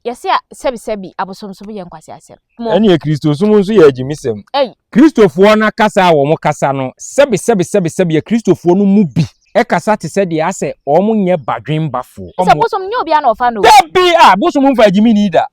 Yɛse a sɛbisɛbi abosomsom yɛ nkwaseasɛm. Mo. Ɛneɛ Kristosom nso yɛ agyimisɛm. Ei. Kristofoɔ no kasa a wɔn kasa no, sɛbisɛbisɛbisɛbi Akristofoɔ no mu bi kasa te sɛ deɛ asɛ wɔn nyɛ badwenbafoɔ. Sɛ bosom nyɛ obiara na ɔfa no o. Dabi a, bosom mfa agyimini da.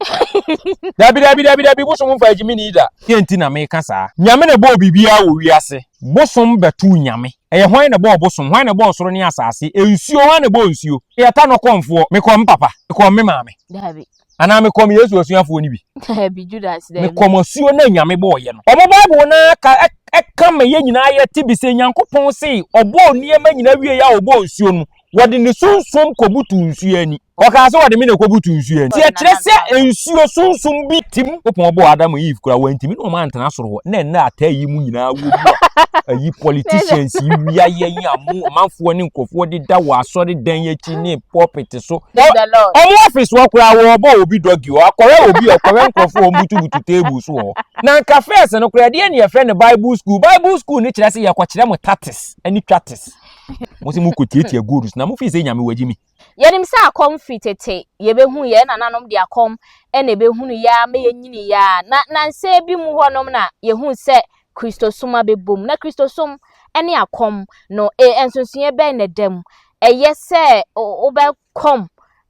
Dabi dabi dabi dabi, bosom mfa agyimini da. Deɛ nti na meka saa? Nyame na ɛbɔɔ biribiara wɔ wiase. Bosom bɛtoo Nyame. Ɛyɛ hwan na ɛbɔɔ bosom? Hwan na ɛbɔɔ soro ne asase? Nsuo, hwan na ɛbɔɔ nsuo? Meyɛ Tanɔ kɔmfoɔ. Mekɔm me papa? Mekɔm me maame? Dabi. Anaa mekɔm Yesu asuafoɔ no bi? Dabi, Judas, dabi. Mekɔm asuo no a Nyame bɔɔeɛ no. Wɔn Bible no ara ka, ɛka ma yɛn nyinaa yɛte bi sɛ Nyankopɔn se ɔbɔɔ nneɛma nyinaa wieeɛ a ɔbɔɔ nsuo no, wɔde ne sunsum kɔbutuu nsuo ani. Ɔkaa sɛ wɔde me na ɛkɔbutuu nsuo ani. Nti ɛkyerɛ sɛ nsuo sunsum bi te mu. Nyankopɔn bɔɔ Adam ne Eve koraa, wantumi ne wɔn antena soro hɔ. Na ɛnnɛ ataa yi mu nyinaa wɔ mu a, ayi politicians yi wia yɛn a mo amanfoɔ ne nkurɔfoɔ deda wɔ asɔredan akyi ne pulpit so. Wɔn office hɔ koraa wɔrebɔ obi doggy hɔ, akɔhwɛ obi ɔkɔhwɛ nkurɔfoɔ a wɔbutubutu table so wɔ hɔ. Na anka first no koraa ɛdeɛn na yɛfrɛ no Bible school? Bible school no kyerɛ sɛ yɛkɔkyerɛ mo tactics ne twates. Mo se mokɔtiatia gold so na mofii sɛ Nyame wagye me. Yɛnim sɛ akɔm firi tete, yɛbɛhu yɛn nananom de akɔm na ɛbɛhunu yɛ ara ma yɛnyini yɛ ara. Na nansa bi mu hɔnom na yɛhuu sɛ Kristosom abɛbom. Na Kristosom ne akɔm no, e, nsonsonoeɛ bɛn na ɛda mu? Ɛyɛ sɛ wobɛkɔm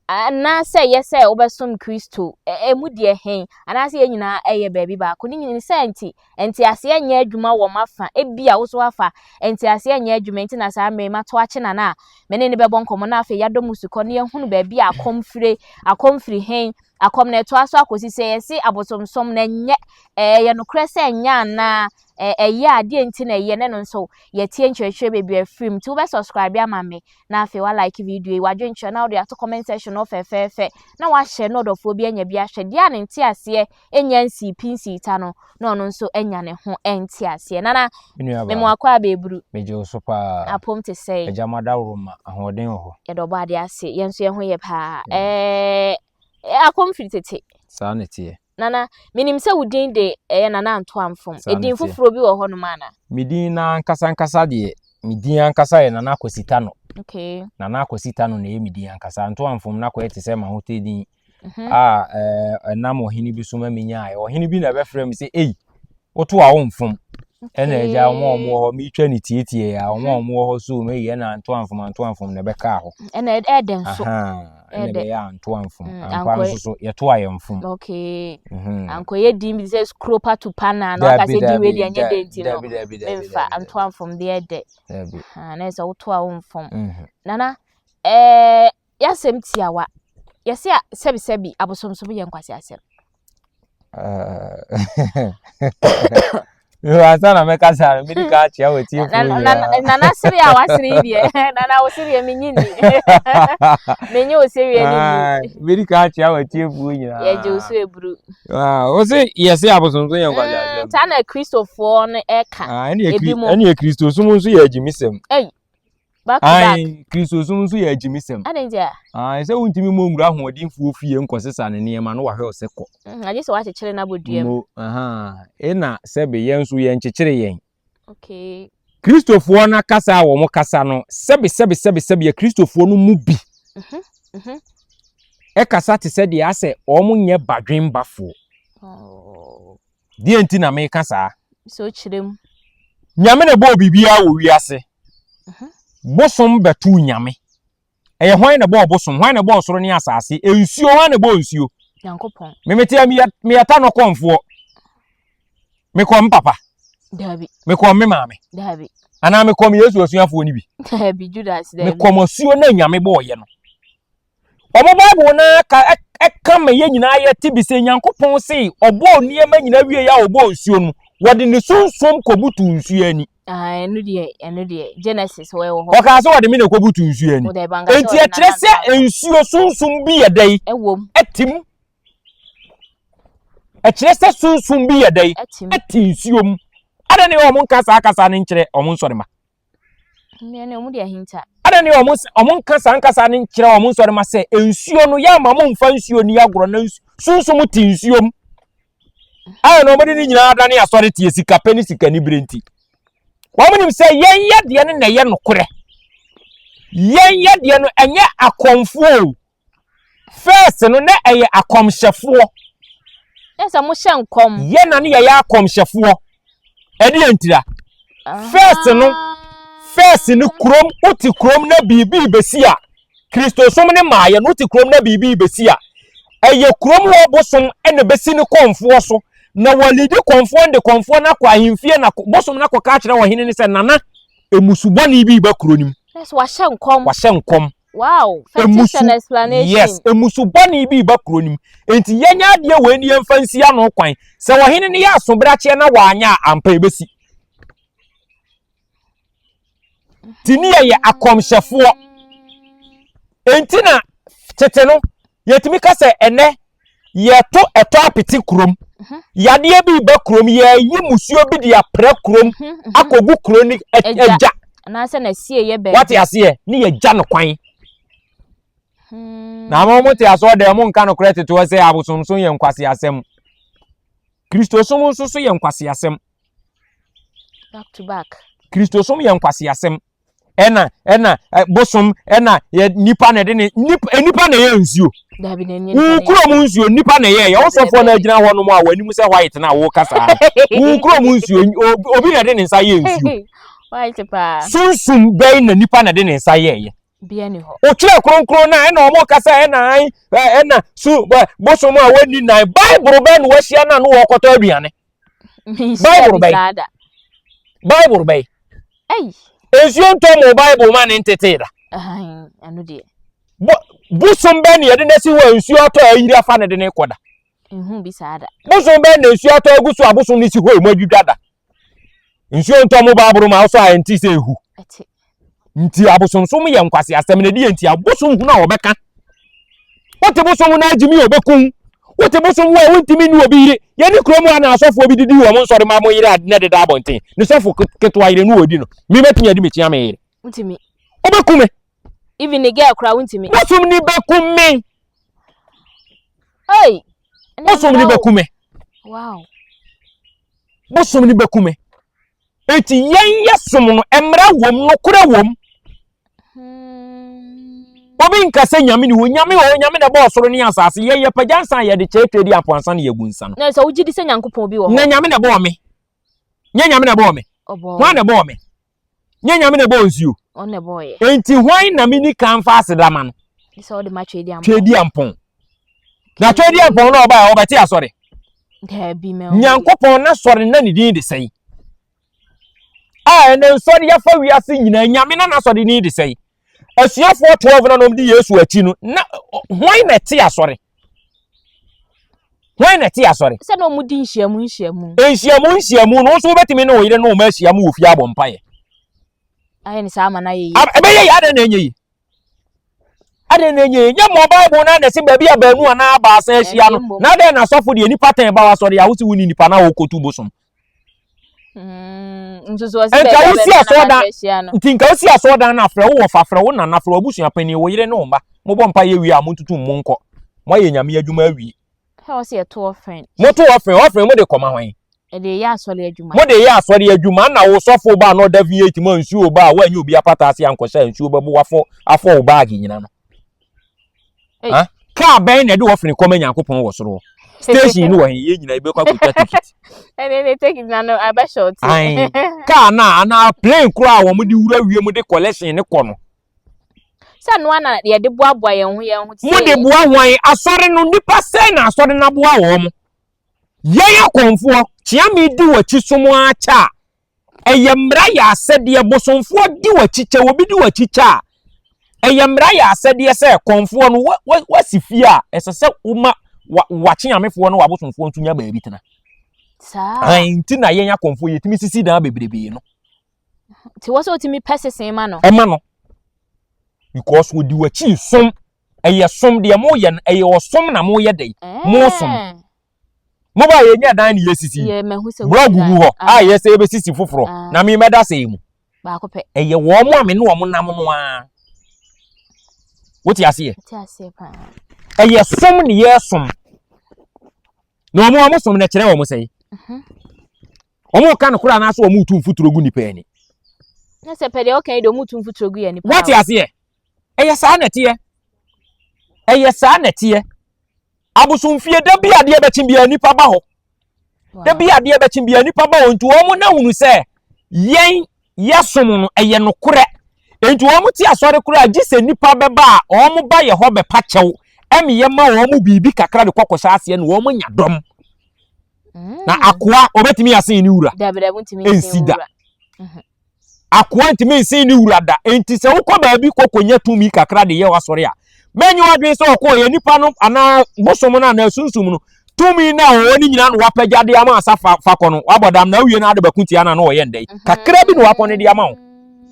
anaasɛ ɛyɛ sɛ wobɛsom Kristo? Ɛmu deɛ he? Anaasɛ yɛn nyinaa ɛyɛ baabi baako? Ne nyini sɛ nti, Nteaseɛ nyɛ adwuma wɔ m'afa, ebia wo nso w'afa nteaseɛ nyɛ adwuma nti na saa mmerɛ yi mato akye Nana a me ne no bɛbɔ nkɔmmɔ na afei yɛadɔ mu sukɔ na yɛahunu baabi a akɔm fire, akɔm firi he, akɔm no ɛtoa so akɔsi sɛ yɛse abosomsom no ɛnyɛ, ɛyɛ nokorɛ sɛ ɛnyɛ anaa, ɛyɛ a deɛ nti na ɛyɛ ne no nso yɛtie nkyerɛkyerɛ bebree afiri mu nti wobɛ subscribe ama me na afei wa like video yi, w'adwenkyerɛ na wode ato comment section hɔ fɛfɛɛfɛ na wahyɛ na ɔdɔfoɔ bi anya bi ahwɛ deɛ a ne nteaseɛ nya nsii pi nsii ta no na ɔno nso anya ne ho nteaseɛ. Nana, me mo akɔ abɛɛburu. Megye wo so paa. Apom te sɛn? Agya mo adaworo ma ahoɔden wɔ hɔ. Yɛda ɔbɔ adeɛ ase. Yɛn nso yɛn ho yɛ paa. Ɛɛ akɔm firi tete. Saa na ɛteɛ. Nana, menim sɛ wo din de ɛyɛ Nana Antoamfom. Edin foforɔ bi wɔ hɔnom ana? Me din no ankasa ankasa deɛ, me din ankasa yɛ Nana Akwasi Tano. Okay. Nana Akwasi Tano na ɛyɛ me din ankasa. Antoamfom no akɔyɛ te sɛ m'ahotɛ din. mhm. a ɛnam ɔhene bi so ma menyaeɛ. Ɔhene bi na ɛbɛfrɛ me sɛ, ei, woto a womfom. Ɛna agya wɔn a wɔwɔ hɔ metwa ne tietie a wɔn a mhm. wɔwɔ hɔ so meyi ɛna anto amfom anto amfom na ɛbɛkaa hɔ. Ɛna ɛdɛ nso. Ɛna ɛbɛyɛ anto amfom mm, ampa nso so yɛto a yɛmfom. Okay. Mhm. Ankɔyɛ din bi sɛ skropa to pana na waka sɛ din wei deɛ ɛnyɛ dɛ nti no memfa anto amfom deɛ ɛdɛ. Na ɛsɛ woto a womfom. Mhm. Nana ɛɛ Y'asɛm tiawa, yɛse a sɛbi sɛbi abosomsom yɛ nkwaseasɛm. Ansa na mɛka saa no, mede ka akyea wɔ tiefoɔ nyinaa. Nana sere a wasere yi deɛ, nana wo sereɛ menyi ni. Menyi wo sereɛ ni ni. Mede ka akyea wɔ tiefoɔ nyinaa. Yɛgye wo so eburu. Wo se yɛse abosomsom yɛ nkwaseasɛm. Saa na Kristofoɔ no ɛka. Ebi mo. Ɛne Kristosom nso yɛ agyimisɛm. Ei. Back to back. Ae, Kristosom nso yɛ agyimisɛm. Adɛn nti a? Ae, sɛ wontumi mmɔ nwura ahoɔdenfoɔ fie nkɔsesa ne nneɛma no wahwɛ wo sɛ kɔ. Mm, agye sɛ woakyekyere no abɔ dua mu. Mo, aha, ena sɛbe yɛn nso yɛnkyekyere yɛn. Okay. Kristofoɔ no kasa a wɔn kasa no, sɛbe sɛbe sɛbe sɛbe Kristofoɔ no mu bi mm -hmm. ɛkasa te sɛ deɛ asɛ wɔn nyɛ badwenbafoɔ. Oh. Deɛ nti na meka saa? Sɛ ɔkyerɛ mu. Nyame na ɛbɔɔ biribiara wɔ wiase. Mhm. Bosom bɛtoo Nyame. Ɛyɛ hwan na ɛbɔɔ bosom? Hwan na ɛbɔɔ soro ne asase? Nsuo, hwan na ɛbɔɔ nsuo? Nyankopɔn. Memeteɛ meyɛ meyɛ ta no kɔnfoɔ. Mekɔm me papa. Dabi. Mekɔm me maame. Dabi. Anaa mekɔm Yesu asuafoɔ no bi. Dabi, Judas, dabi. Mekɔm asuo na Nyame bɔɔyɛ no. Wɔn Bible no ara ka ɛka ma yɛn nyinaa yɛte bi sɛ Nyankopɔn se ɔbɔɔ nneɛma nyinaa wie a ɔbɔɔ nsuo no, wɔde ne sunsum kɔbutuu nsuo ani. Ah, ɛno deɛ, ɛno deɛ, Genesis wɔ ɛwɔ hɔ. Ɔkaa sɛ wɔde me na ɛkɔbutu nsuo ani. Enti ɛkyerɛ sɛ nsuo sunsum bi yɛ dɛn? Ɛwom. Ɛte mu. Ɛkyerɛ sɛ sunsum bi yɛ dɛn? Ɛte nsuo mu. Adɛn ne wɔn nka saa kasa no nkyerɛ wɔn nsɔrema? Mmea no, wɔn de ahinta. Adɛn ne wɔn wɔn nka saa nkasa no nkyerɛ wɔn nsɔrema sɛ nsuo no yɛ ama mo nfa nsuo ni agorɔ na sunsum te nsuo mu. Ayɛ na wɔde ne nyinaa dane asɔre tie sika pɛ ne sika nibere nti. Wɔn nim sɛ yɛn yɛ deɛ no na ɛyɛ nokorɛ. Yɛn yɛ deɛ no ɛnyɛ akɔmfoɔ o. First no na ɛyɛ akɔmhyɛfoɔ. Yɛ sɛ mo hyɛ nkɔm. Yɛ na ne yɛyɛ akɔmhyɛfoɔ. Ɛde yɛ ntira. First no, first no kurom, wote kurom na biribi bɛsi a, Kristosom ne maayɛ no, wote kurom na biribi bɛsi a, ɛyɛ kurom hɔ bosom na bɛsi ne kɔmfoɔ so na wɔlidi kɔmfoɔ no de kɔmfoɔ no akɔ ahemfie na bosom no akɔka akyerɛ ɔhene no sɛ nana emusu bɔne bi ba kuro no mu. Yes, wahyɛ nkɔm. Wahyɛ nkɔm. Wow, fetish and explanation. Yes, emusu bɔne bi ba kuro no mu. Enti yɛnyɛ adeɛ wei ne yɛmfa nsi ano kwan. Sɛ ɔhene no yɛ asobrakyeɛ na wanyɛ a, ampa ebesi. Nti ne yɛyɛ akɔmhyɛfoɔ. Enti na tete no, yɛtumi ka sɛ ɛnɛ yɛto ɛtɔ apete kurom. Mhm. Yadeɛ bi ba kurom, yɛyi musuo bi de aprɛ kurom mhm, mhm. akɔgu kuro no agya. Anaasɛ na sie yɛ baabi. Wate aseɛ, ne yɛgya no kwan. Hmm. Na mo mo te asɔ dɛm mo nka nokorɛ tete hɔ sɛ abosomsom yɛ nkwaseasɛm. Kristosom nso so yɛ nkwaseasɛm. Back to back. Kristosom yɛ nkwaseasɛm. Ɛna ɛna bosom ɛna yɛ nipa na ɛde ne nipa nipa na ɛyɛ nsuo. Dabi na ɛnyɛ nipa. Wo kurom nsuo nipa na ɛyɛ yɛ wosɔfoɔ na agyina hɔ nom a w'anim sɛ white na wo kasa. Wo kurom nsuo obi na ɛde ne nsa yɛ nsuo. White paa. Sunsum bɛn na nipa na ɛde ne nsa yɛ yɛ. Bia ni hɔ. Otwerɛ kronkron no a ɛna wɔn kasa ɛna an ɛna su bosom a wɔnni nan Bible bɛn na wɔahyia no a no wɔkɔtɔ aduane. Bible bɛn Bible bɛn. Nsuo ntɔ mo Bible ma ne ntetee da. Bosom bɛn na yɛde no asi hɔ a nsuo atɔ a ayiri afa ne de ne kɔ da. Bosom bɛn na nsuo atɔ agu so a bosom no si hɔ emu adwidwa da. Nsuo ntɔ mo Bible ma wosɔ a ɛnte sɛ ehu. Nti abosomsom yɛ nkwaseasɛm na ɛdi yɛ nti abosom hunu a wɔbɛka. Wote bosom no agyimi a ɔbɛku wote bosom wo a wontumi ne obi yere. Yɛne kurom a na asɔfoɔ bi didi wɔn nsɔre ma mo yere a na deda abɔnten. Ne sɔfo ketewa yere no wɔdi no. Me mɛtumi adi mekyia me yere. Wontumi. Wobɛku me. Even ne girl koraa wontumi. Bosom ni bɛku me. Hey. Bosom ni bɛku me. Wow. Bosom ni bɛku me. Enti yɛn yɛ som no, mmara wom, nokorɛ wom. Hmm. Obi nka sɛ nyame ni hɔ, nyame wɔ hɔ, nyame na ɛbɔɔ soro ne asase. Yɛn yɛ pagya nsa a yɛde kyerɛ twɛ di apo ansa na yɛagu nsa no. Na sɛ wogye di sɛ Nyankopɔn bi wɔ hɔ. Na nyame na ɛbɔɔ me. Nyɛ nyame na ɛbɔɔ me. Hwan na ɛbɔɔ me? Nyɛ nyame na ɛbɔɔ nsuo. Enti hwan na meni kan fa aseda ma no? Twɛdi ampɔn. Na twɛdi ampɔn na ɔbaa ɔbɛte asɔre. Nyankopɔn n'asɔre na ne din de sɛe. A ɛnɛ nsɔre afa wiase nyinaa nyame na n'asɔre din de sɛe. Asuafoɔ 12 na nom di Yesu akyi no na hwan na ɛte asɔre? Hwan na ɛte asɔre? Sɛ na wɔn di nhyiamu nhyiamu. Nhyiamu nhyiamu no nso wobɛtumi ne wo yere ne wo ma ahyia mu wɔ fie abɔ mpaeɛ. Ayɛ ne saa ama no ayɛ yie. Ɛbɛyɛ yie adɛn na ɛnyɛ yie? Adɛn na ɛnyɛ yie? Nyɛ mmɔ Bible no na ɛsɛ baabi a baanu anaa baasa ahyia no. Na adɛn na asɔfo deɛ nipa tɛn ba w'asɔre a wosi wo ni nipa na wokɔtu bosom. Nka wosi asɔɔdan nti nka wosi asɔɔdan no afrɛ wo wɔfa frɛ wo nana frɛ w'abusua panin wo yere ne wo mma mobɔ mpa yɛ wie a montutu mo nkɔ moayɛ nyame adwuma awie. Moto ɔfrɛ ɔfrɛ mo de kɔma hwan? Ɛde yɛ asɔre adwuma. Mo de yɛ asɔre adwuma na wo sɔfo ba na ɔda V8 mu a nsuo ba a woanyɛ obi apata ase ankɔhyɛ a nsuo bɛbo wafɔ afɔ wo baage nyina no. Ha? Kaa bɛn na ɛde ɔfrɛ kɔma Nyankopɔn wɔ soro hɔ? Station no wɔ he? Yɛn nyinaa yɛbɛkɔ akɔtwa ticket. Ɛne ne ticket na no abɛhyɛ ɔte. Kaa na anaa plane koraa a wɔn de wura wiem de collection ne kɔ no. Sɛ noa na yɛde boaboa yɛn ho yɛn ho. Mo de boa hwan? Asɔre no nipa sɛn na asɔre no aboa wɔn? Yɛn akɔmfoɔ, Kyeame di w'akyi som ara kyɛ a, ɛyɛ mmara yɛ asɛdeɛ, bosomfoɔ di w'akyi kyɛ, obi di w'akyi kyɛ a, ɛyɛ mmara yɛ asɛdeɛ sɛ kɔmfoɔ no wasi fie a, ɛsɛ sɛ woma w'akyeamefoɔ ne w'abosomfoɔ nso nya baabi tena. Saa. Nti na yɛn akɔmfoɔ yɛtumi sisi dan bebrebe no. Nti wɔ sɛ wotumi pɛ sese ma no. Ɛma no. Because wɔdi w'akyi som. Ɛyɛ som deɛ moyɛ no ɛyɛ ɔsom na moyɛ dɛ mosom. Mo ba yɛnya dan ne yɛsisi. Blɔg gu hɔ a yɛ sɛ yɛbɛsisi foforɔ na me mɛda sɛ mu. Ɛyɛ wɔn a me ne wɔn nam no ara. Wote aseɛ? Ɛyɛ som ne yɛsom. Na wɔn a wɔsom no kyerɛ wɔn sɛ. Mhm. Wɔn ka no koraa anaasɛ wɔn retu mfuturo gu nipa ani. Na sɛ pɛ deɛ ɔka yi deɛ wɔn retu mfuturo gu yɛ nipa. Wote aseɛ? Ɛyɛ saa na ɛteɛ. Ɛyɛ saa na ɛteɛ. Abosomfie, da bi adeɛ bɛkye biara nipa ba hɔ. Da bi adeɛ bɛkye biara nipa ba hɔ nti wɔn na hunu sɛ yɛn yɛsom no ɛyɛ nokorɛ. Nti wɔn te asɔre koraa gye sɛ nipa bɛba a wɔn ba yɛ hɔ bɛpa kyɛw ɛmi yɛ ma wɔn biribi kakra de kɔkɔhyɛ aseɛ na wɔn nya dɔm. Na akoa obetumi asen ne wura? Ɛnsi da. Akoa ntumi nsen ne wura da. Enti sɛ wokɔ baabi kɔ kɔnya tumi kakra de yɛ w'asɔre a, mɛnyɛ w'adwene sɛ ɔkɔɔ yɛ nipa no anaa bosom no anaa sunsum no tumi no a ɔwɔ no nyinaa na wapagya de ama asa fa fa kɔ no wabɔ dam na awie no ade bɛko tia no a na ɔyɛ ndɛ yi kakra bi na wakɔ no de ama wo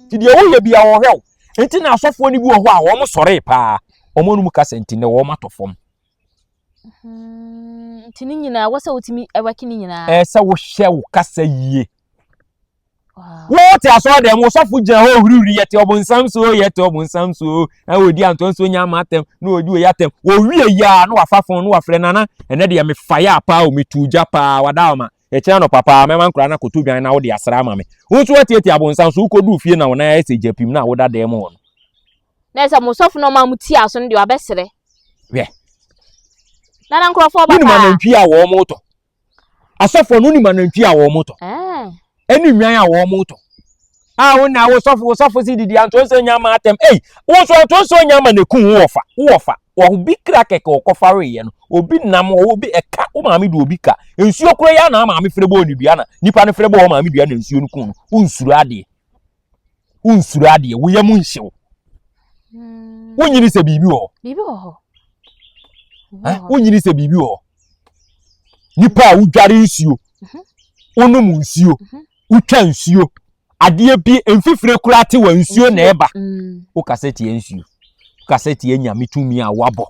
nti deɛ woyɛ bia ɔhwɛ wo. Nti na asɔfoɔ no bi wɔ hɔ a wɔn sɔree paa wɔn anum kasa nti na wɔn atɔ fam. Nti ne nyinaa wɔ sɛ wotumi ɛwɛke ne nyinaa. Ɛsɛ sɛ wohwɛ wo kasa yie. Wote asɔre dɛm, wosɔfo gyina hɔ hurihuri, yɛte ɔbonsam so, yɛte ɔbonsam so, na wɔdi antɔ nso nya ama atɛm, na wɔdi wei atɛm. Wɔwie yi a, na wafa fon, na wafrɛ nana, ɛnɛ deɛ mefa yɛ apaa o, metu gya paa, wada ɔma. Ɛkyerɛ anɔpa paa, mɛma nkora no akɔto dwan na wode asra ama me. Wo nso woatiatia abonsam so, wokɔduu fie na wo nan ayɛ sɛ gyapim na woda dan mu hɔ no. Na sɛ mo sɔfo na ɔma mo ti aso no deɛ wabɛsrɛ. Hwɛ. Nana nkurɔfoɔ ba Wonim paa. anantwie a wɔn tɔ. Asɔfoɔ no wonim anantwie a wɔn tɔ. Ɛne nnwan a wɔn tɔ. A wo na wo sɔfo wo sɔfo si didi anto nso nya ama atɛm. Ei, wo nso anto nso nya ama na eku wo wɔfa. Wo wɔfa. Wɔ obi kra kɛkɛ ɔkɔfa reyɛ no. Obi nam wɔ obi ɛka wo maame de obi ka. Nsuo koro ya na maame frɛ bɔ ne dua na nipa no frɛ bɔ maame dua na nsuo no ku no. Wo nsuro adeɛ. Wo nsuro adeɛ. Wo yam nhyew. Wonyini sɛ biribi wɔ hɔ. Biribi wɔ hɔ. Wonyini sɛ biribi wɔ hɔ. Nipa a wodware nsuo, wonom nsuo, wotwa nsuo, adeɛ bi mfifire koraa te wɔ nsuo na ɛba. Wokasa tia nsuo, wokasa tia nyame tumi a wabɔ.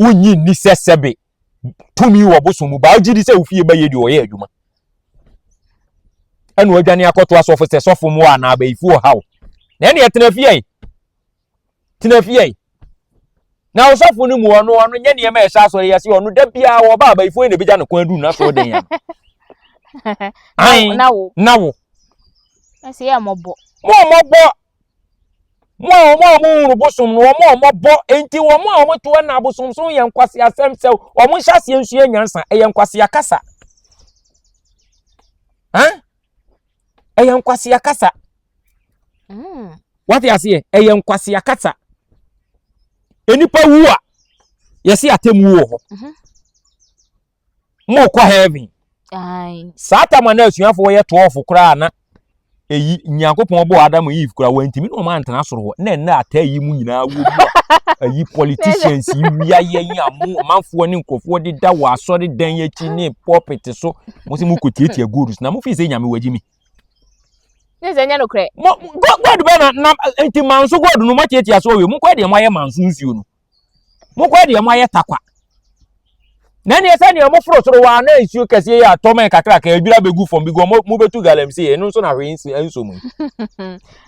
Wonyi nni sɛ sɛbe tumi wɔ bosom mu, baa wogye di sɛ wofie bɛyɛ deɛ ɔyɛ adwuma. Ɛna wadwane akɔto asɔfo sɛ sɔfo mu a na abayifo wɔ haw. Na ɛne ɛtena fie yi. Tena fie. Na ɔsɔfo no mu ɔno ɔno nyɛ nneɛma a ɛhyɛ asɔre yi ase ɔno da biara wɔba abayifo yi na ebegya ne kwan duru n'asɔre dan ya. Ae, na wo. Na wo. Ɛsɛ yɛ mmɔbɔ. Mo a mmɔbɔ. Mo a wɔn a wɔn hunu bosom no wɔn a wɔbɔ enti wɔn a wɔn to ɛna abosomsom yɛ nkwasi asɛm sɛ wɔn nhyɛ aseɛ nsua nyansa ɛyɛ nkwasi akasa. Hɛn? Ɛyɛ nkwasi akasa. Wate aseɛ? Ɛyɛ nkwasea kasa. Nnipa wu a, yɛse atemmu wɔ hɔ. Mokɔ heaven. Saa tam a na asuafoɔ yɛ 12 koraa na eyi Nyankopɔn bɔɔ Adam Eve koraa wantumi na wɔn antena soro hɔ. Na ɛnna ataa yi mu nyinaa wɔ mu a ayi politicians yi wia yɛ yi a mo amanfoɔ ne nkurɔfoɔ deda wɔ asɔre dan akyi ne pulpit so. Mo sɛ mokɔ tiatia gold so na mo fi sɛ Nyame wagyi mi. Ne sɛ nyɛ nokorɛ. Mo gold bɛ na na nti manso gold no mo atiatia so awie mo kɔ deɛ mo ayɛ manso nsuo no mo kɔ deɛ mo ayɛ takwa na neɛ sɛ neɛ mo foro soro waa na nsuo kɛseɛ yɛ atɔ mɛ kakraka adwira bɛgu fam bi gu mo mo bɛtu galamsey ɛno nso na hwee nsi nso mu.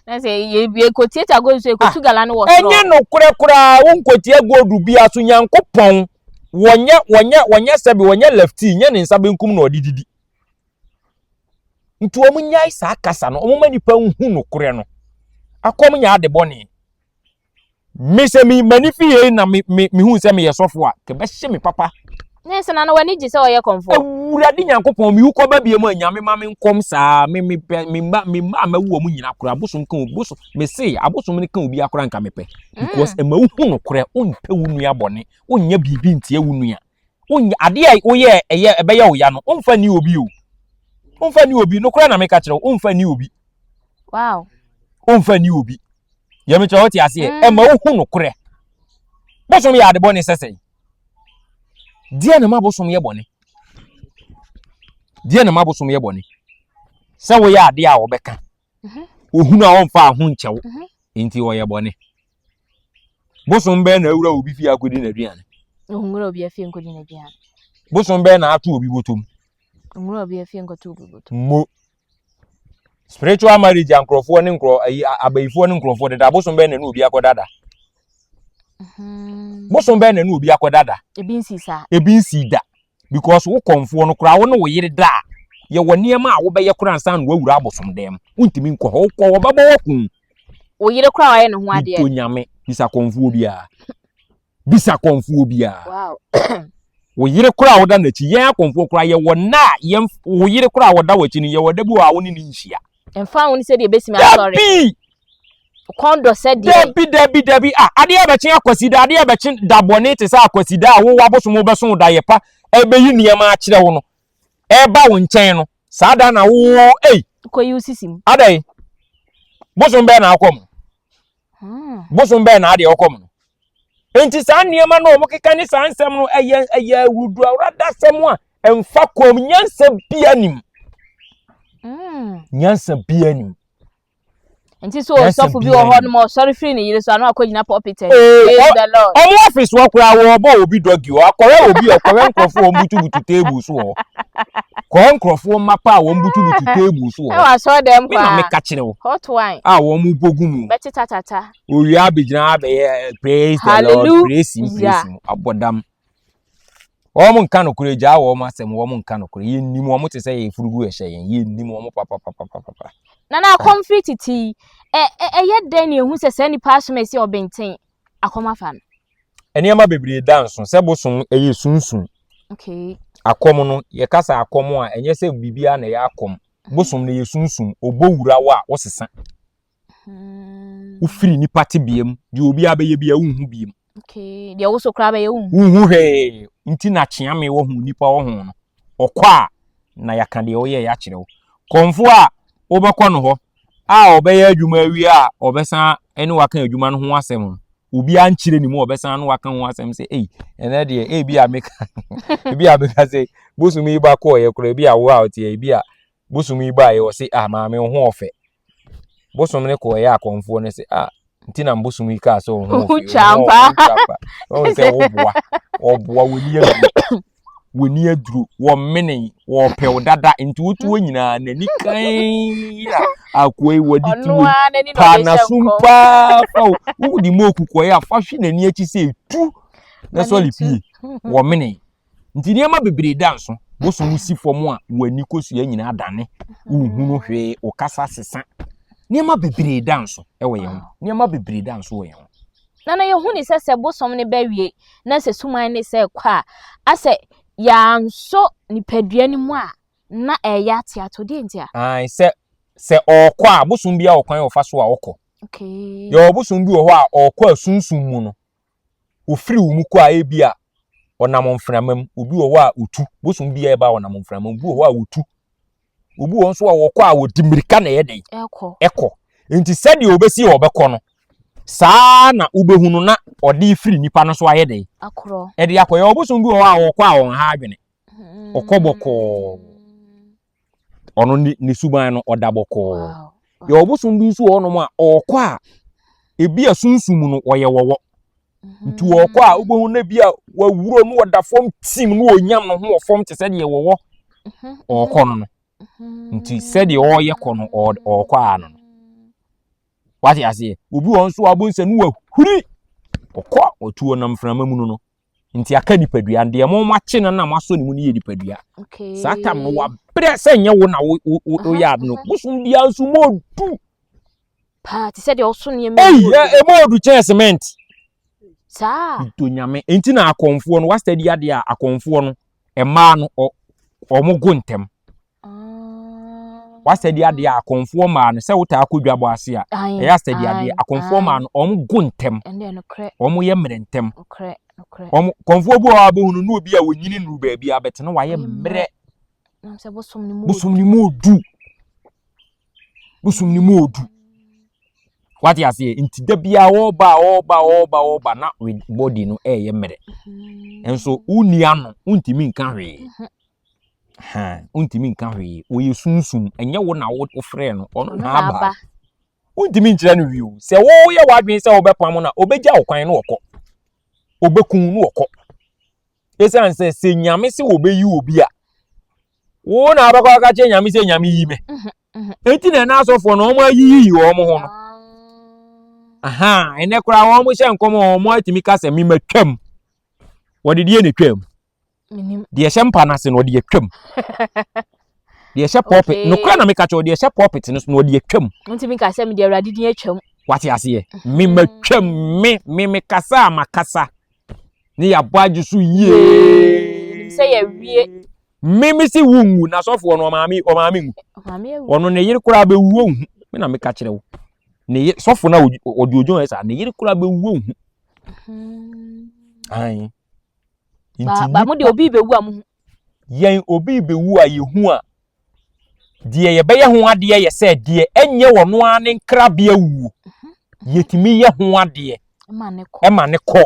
Na sɛ yɛ yɛ kɔtiatia gold so yɛkɔtu gala no wɔ soro. Ɛnyɛ nokorɛ koraa wo nkɔtia gold bia so Nyankopɔn wɔnyɛ wɔnyɛ wɔnyɛ sɛbi wɔnyɛ lefty nyɛ ne nsa benkum na ɔde didi. Nti wɔn nyae saa kasa no, wɔn ma nipa nhu nokorɛ no. Akɔm nyɛ ade bɔne. Me sɛ me m'ani fi yei na me me mehu sɛ meyɛ sɔfo a, kɛbɛhye me papa. Ne sɛ na na w'ani gye sɛ ɔyɛ kɔmfo. Awurade Nyankopɔn, mewu kɔba bie mu a Nyame ma me nkɔm saa me me pɛ me mma me mma a mawu wɔn nyina koraa abosom ka obi bosom me se abosom no ka obi akora nka mepɛ because ɛma wohu nokorɛ wompɛ wo nua bɔne wonyɛ biribi ntia wo nua. Wonyɛ adeɛ a woyɛ ɛyɛ ɛbɛyɛ wo ya no womfa ni obi o womfa ni obi nokorɛ na meka kyerɛ wo womfa ni obi. Wow. Womfa ni obi yɛ mekyerɛ wote aseɛ ɛma wohu nokorɛ bosom yɛ ade bɔne sɛ sɛn deɛ na ma bosom yɛ bɔne deɛ na ma bosom yɛ bɔne sɛ woyɛ adeɛ a wɔbɛka ohunu a ɔmfa ho nkyɛw nti ɔyɛ bɔne Bosom bɛn na awura obi fie akɔdi n'aduane? Nwura obi afie nkɔdi n'aduane. Bosom bɛn na ato obi bɔtɔm? Nwura obi afie nkɔto obi bɔtɔm. Mo. Spiritual marriage a nkurɔfoɔ ne nkurɔ ayi abayifoɔ ne nkurɔfoɔ deda bosom bɛn na ne obi akɔdada? Bosom bɛn na ne obi akɔdada? Ebi nsi saa. Ebi nsi da. Because wo kɔmfoɔ no koraa wo ne wo yere da a yɛwɔ nneɛma a wobɛyɛ koraa ansa na woawura abosom dan mu. Wontumi nkɔ hɔ. Wokɔ wɔbɛbɔ wo akum. Wo yere koraa wayɛ ne ho adeɛ. Medɔ Nyame. Bisa kɔmfoɔ biara. Bisa kɔmfoɔ biara. Wow. Wo yere koraa a woda n'akyi, yɛn akɔmfoɔ koraa yɛwɔ nna a yɛn wo yere koraa a wɔda w'akyi no yɛwɔ da bi wɔ a wo ne ne nhyia. Mfa wo ne sɛdeɛ ɛbɛsi mi asɔre. Dabi! Kɔn dɔ sɛ deɛ. Dabi dabi dabi ah adeɛ bɛkye akwasida adeɛ bɛkye da bɔne te sɛ akwasida a wowɔ abosom wobɛso da yɛ pa ɛbɛyi nneɛma akyerɛ wo no ɛba wo nkyɛn no saa da na wo ei. Kɔyi wo sisi mu. Adɛn bosom bɛɛ na akɔ mu. Hmm. Bosom bɛɛ na adeɛ ɔkɔ mu no. Nti saa nneɛma no a wɔkeka ne saa nsɛm no ɛyɛ ɛyɛ awuduawuradasɛm a ɛmfa kɔm nyansa bia nim. Hmm. Nyansa bia nim. Nti so ɔsɔfo bi wɔ hɔ nom ɔsɔre firi ne yere so ano akɔgyina pulpit ɛni. Praise the Lord. Ɔmo ɔfis wɔ koraa wɔbɔ obi dɔgi hɔ akɔrɛ obi ɔkɔrɛ nkurɔfoɔ wɔn butubutu table so hɔ. Kɔrɛ nkurɔfoɔ mma pa a wɔn butubutu table so hɔ. Ɛwɔ asɔre dɛm paa. Me na meka kyerɛ wo. Hot wine. A wɔn bɔ gu mu. Bɛte tatata. Owia abɛgyina abɛyɛ eh, praise the Lord praise him praise him abɔ dam. Wɔn nka nokorɛ gyaa wɔn asɛm wɔn nka nokorɛ yɛn nim wɔn te sɛ yɛn furugu ɛhyɛ yɛn yɛn nim wɔn papapapapapa. Nana akɔm firi tete yi ɛ ɛyɛ dɛn na ehu sɛ saa nipa asom esi ɔbɛnten akɔm afa no. Nneɛma bebree da nso sɛ bosom ɛyɛ sunsun. Okay. Akɔm no yɛka sɛ akɔm a ɛnyɛ sɛ biribiara na ɛyɛ akɔm bosom no yɛ sunsum ɔbɔ wura wo a wosesa. Wofiri nipa tebea mu deɛ obiara bɛyɛ bia wonhu biem. Okay, deɛ wo so koraa bɛyɛ wonhu. Wonhu hwee nti na kyeame wɔ ho nipa wɔ ho no ɔkɔ a na yɛaka deɛ ɔyɛ yɛakyerɛ wo. Kɔmfo a wobɛkɔ no hɔ a ɔbɛyɛ adwuma awie a ɔbɛsan ne waka adwuma no ho asɛm no obiara nkyerɛ ne mu ɔbɛsan no waka ho asɛm sɛ ei ɛnɛ deɛ ebi a meka ebi a meka sɛ bosom yi ba kɔɔyɛ koraa ebi a wo a ɔteɛ ebi a bosom yi baeɛ ɔse ah maame wo ho ɔfɛ bosom ne kɔɔyɛ akɔmfoɔ no sɛ ah nti na bosom yi kaa sɛ wo ho ɔfɛ wo ho sɛ woboa ɔboa w'ani aduro w'ani aduro wɔmene wɔpɛ wo dada nti wotuo nyinaa n'ani kan a akoa yi wɔde tuo paa n'asom paa fa wo wode mu okukɔeɛ a fa hwe n'ani akyi sɛ etu na sɔre pie wɔmene Nti nneɛma bebree da nso. Bosom si fam a w'ani kosua nyinaa dane. Wonhunu hwee, wo kasa sesa. Nneɛma bebree da nso wɔ yɛn ho. Nneɛma bebree da nso wɔ yɛn ho. Na na yɛhu ne sɛ sɛ bosom no ba wie na sɛ suman ne sɛ kɔ a, asɛ yɛansɔ nipadua no mu a na ɛyɛ ateato. Deɛ nti a? Ae, sɛ sɛ ɔrekɔ a, bosom biara wɔ kwan a ɔfa so a ɔkɔ. Okay. Yɛwɔ bosom bi wɔ hɔ a ɔrekɔ a sunsum mu no, ofiri wo mu kɔ a ebi a ɔnam mframa mu obi wɔ hɔ a otu bosom bi a ɛba ɔnam mframa mu obi wɔ hɔ a otu obi wɔ nso a wɔkɔ a wɔdi mmirika na ɛyɛ dɛn ɛkɔ nti sɛdeɛ obesi a ɔbɛkɔ no saa na wobɛhu no na ɔde firi nipa no so ayɛ dɛn ɛde akɔ yɛ ɔbosom bi wɔ hɔ a wɔkɔ a wɔn ha adwene ɔkɔ bɔkɔɔ ɔno ne ne suban no ɔda bɔkɔɔ yɛ ɔbosom bi nso wɔ hɔnom a ɔrekɔ a ebi a sunsum no ɔyɛ wɔwɔ nti mm. ɔrekɔ a wobɛhu no bi a wawuro no ɔda fam tim no ɔnyam no ho wɔ fam te sɛ deɛ wɔwɔ mhm, ɔrekɔ no no mhm. nti sɛdeɛ ɔreyɛ kɔ no ɔrekɔ a no no wate aseɛ obi wɔ nso a wobɛhu sɛ no wahuri ɔkɔ ɔtu ɔnam mframa mu no no nti aka nipadua deɛ mo makye no na moasɔ ne mu no yɛ nipadua saa tam no wabrɛ sɛ nyɛ wo na woyɛ ade no bosom biara nso ma ɔdu paa te sɛ deɛ ɔso nneɛma ei ɛma ɔdu kyɛn cement saa nto nyame nti na akɔmfoɔ no wasitadi adeɛ a akɔmfoɔ no mmaa no ɔmo go ntɛm W'asɛdeɛ adeɛ a akɔmfoɔ mmaa no sɛ wotaa kɔ dwabɔ ase a ɛyɛ asɛdeɛ adeɛ akɔmfoɔ mmaa no wɔn go ntɛm wɔn yɛ mmerɛ ntɛm wɔn kɔmfoɔ bi wɔ hɔ a bɛhunu no obi a wɔnyini nuru baabi a bɛte no wayɛ mmerɛ bosom ne mu odu bosom ne mu odu wate aseɛ nti da biara wɔreba a wɔreba wɔreba wɔreba na body no ɛyɛ mmerɛ nso wonni ano wontumi nka hwee. Ha, wontumi nka hwee. Ɔyɛ sunsum. Ɛnyɛ wo na wofrɛɛ no, ɔno na aba. Wontumi nkyerɛ no hwee o. Sɛ woyɛ w'adwene sɛ wobɛpam no a, ɔbɛgya wo kwan na ɔkɔ. Ɔbɛku na ɔkɔ. Ɛsiane sɛ sɛ Nyame sɛ wɔbɛyi obi a, wo na wobɛkɔ aka kyerɛ Nyame sɛ Nyame yi me. Mhm, mhm. Enti na ɛna asɔfoɔ no wɔn ayiyiyi wɔn ho no. Ah. Aha, ɛnɛ koraa wɔn hyɛ nkɔm a wɔn atumi ka sɛ mema twam. Wɔde deɛ na twam. Deɛ ɛhyɛ mpa no ase no ɔde atwam. Deɛ ɛhyɛ pulpit nokora na meka kyerɛ deɛ ɛhyɛ pulpit no so no ɔde atwam. Ntumi nka sɛ mede awurade din atwam. Wate aseɛ? Me matwam me me mekasa a makasa. Ne yɛabɔ agye so yie. Sɛ yɛwie. Me se wo nwu na sɔfoɔ no ɔmaame ɔmaame nwu. Ɔno ne yere koraa bɛwu ɔnhu. Me na meka kyerɛ wo. Ne yere sɔfo no a ɔde odwon yɛ saa ne yere koraa bɛwu ɔnhu. Hmm. Ayi. Nti ba mo de obi bɛwu a mo hu. Yɛn obi bɛwu a yɛhu a deɛ yɛbɛyɛ ho adeɛ yɛ sɛ deɛ ɛnyɛ ɔno ara ne nkrabea wuo mhm. yɛtumi yɛ ho adeɛ ɛma ne kɔ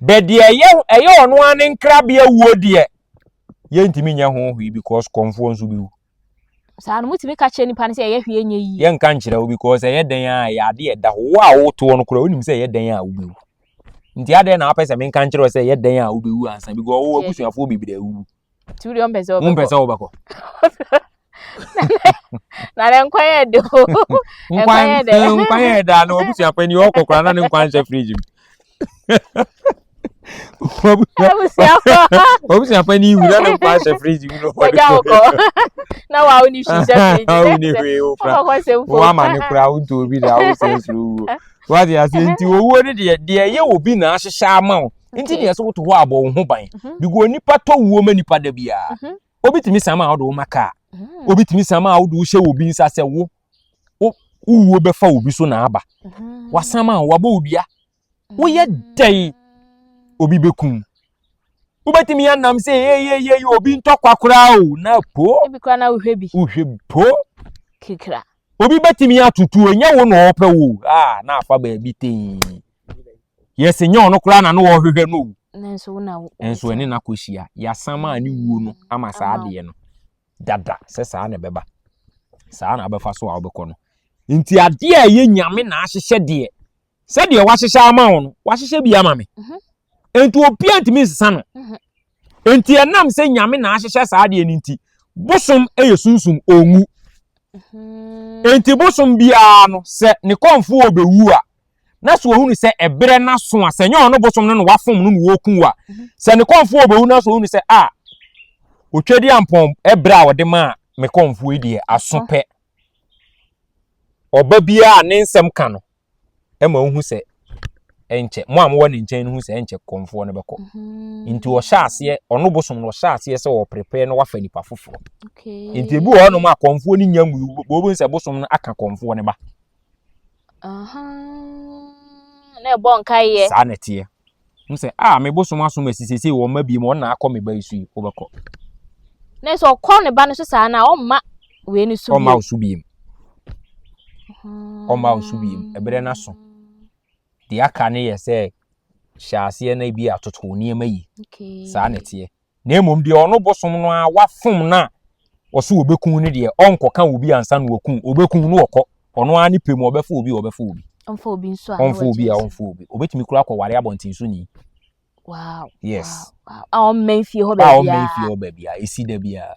bɛ deɛ ɛyɛ ɛyɛ ɔno ara ne nkrabea wuo deɛ yɛntumi nyɛ ho hwee because kɔnfoɔ nso bɛwu. Saa no mutumi ka kyerɛ nipa no sɛ ɛyɛ hwee nyɛ yie. Yɛnka nkyerɛ wo because ɛyɛ dɛn a ɛyɛ adeɛ ɛda hɔ wo a wotoɔ no koraa wonim sɛ ɛyɛ dɛn a wobɛwu nti adɛn na wapɛ sɛ menka nkyerɛ wo sɛ ɛyɛ dɛn a wobɛwu ansa because wo abusuafoɔ bebree awuwu. Nti wo deɛ ɔmpɛ sɛ wobɛkɔ. Wompɛ sɛ wobɛkɔ. Na ne nkwa yɛ de o. Nkwa yɛ de. Nkwa yɛ de a na wabusua panyin ɔkɔ koraa na ne nkwa nhyɛ fridge mu. Wabusua panyin wura ne nkwa ahyɛ fridge mu na ɔde kɔ. Na wa wo ni hwee hyɛ fridge. Wa wo ni hwee o kora. Wa ama ne kora wo nti obi da wo sɛ soro wuo. Wate ase nti owuo ne deɛ deɛ ɛyɛ obi na ahyehyɛ ama wo. Nti deɛ sɛ woto hɔ abɔ wo ho ban. Mhm. Because nipa tɔ wuo ma nipa da biara. Mhm. Obi tumi sama a wode wo ma kaa. Mhm. Obi tumi sama a wode wo hyɛ obi nsa sɛ wo wo wuo bɛfa obi so na aba. Wasama a wabɔ wo dua. Woyɛ dɛn obi bɛkum. Wobɛtumi anam sɛ yeyeyeye obi ntɔkwa koraa o na po. Ebi koraa na wohwɛ bi. Wohwɛ po. Kikra. Obi bɛtumi atutu ɛnyɛ wo na ɔpɛ wo a na afa baabi tee. Yɛsɛ nyɛ ɔno koraa na no ɔhwehwɛ no o. Nanso wo na wo. Nanso ɛne no akɔhyia. Yɛasam a ne wuo no ama saa adeɛ no dada sɛ saa na ɛbɛba. Saa na abɛfa so a wobɛkɔ no. Nti adeɛ a ɛyɛ Nyame na ahyehyɛ deɛ sɛdeɛ wahyehyɛ ama wo no wahyehyɛ bi ama me mhm. nti obiara ntumi nsesa no mhm. nti ɛnam sɛ nyame na ahyehyɛ saa adeɛ no nti bosom yɛ sunsum ɔnwu mhm. nti bosom biara no sɛ ne kɔnfo ɔbɛwu a na so ohunu sɛ ɛberɛ no aso a sɛ nyɛ ɔno bosom no na wafom no na wɔku a sɛ ne kɔnfo ɔbɛwu na so ohunu sɛ a otwa di ampɔn ɛberɛ a ɔde maa me kɔnfo yi deɛ aso pɛ ɔba biara ne nsɛm ka no ma wohu sɛ ɛnkyɛ mo a mowɔ ne nkyɛn no hu sɛ ɛnkyɛ kɔnfoɔ no bɛkɔ mhm. nti ɔhyɛ aseɛ ɔno bosom no ɔhyɛ aseɛ sɛ ɔprepare no wafa nipa foforɔ nti ebi wɔ hɔnom a kɔnfoɔ no nya ngu wɔbɛhu sɛ bosom no aka kɔnfoɔ no ba na ɛbɔ nkaeɛ saa na ɛteɛ Hu sɛ, ah, me bosom asom asi seesei wɔn mma biem, wɔn na akɔ me ba yi so yi, wobɛkɔ. Na sɛ ɔkɔ ne ba no so saa na ɔmma wei no so bio. Ɔmma wo so biem. Ɔmma wo so biem. Ɛberɛ no aso. Deɛ aka no yɛ sɛ hyɛ aseɛ na ebi atoto nneɛma yi. Saa na ɛteɛ. Na mmom deɛ ɔno bosom no ara wafom no a ɔso ɔbɛku no deɛ ɔnkɔka obi ansa na waku ɔbɛku no ɔkɔ ɔno ara ne pɛ mu ɔbɛfa obi ɔbɛfa obi ɔmfa obi nso a ɔmfa obi a ɔmfa obi ɔbɛtumi kura akɔware abɔnten so ni wow yes wow a ɔmmɛn fie hɔ baabi a ɔmmɛn fie hɔ baabi a ɛsi da biara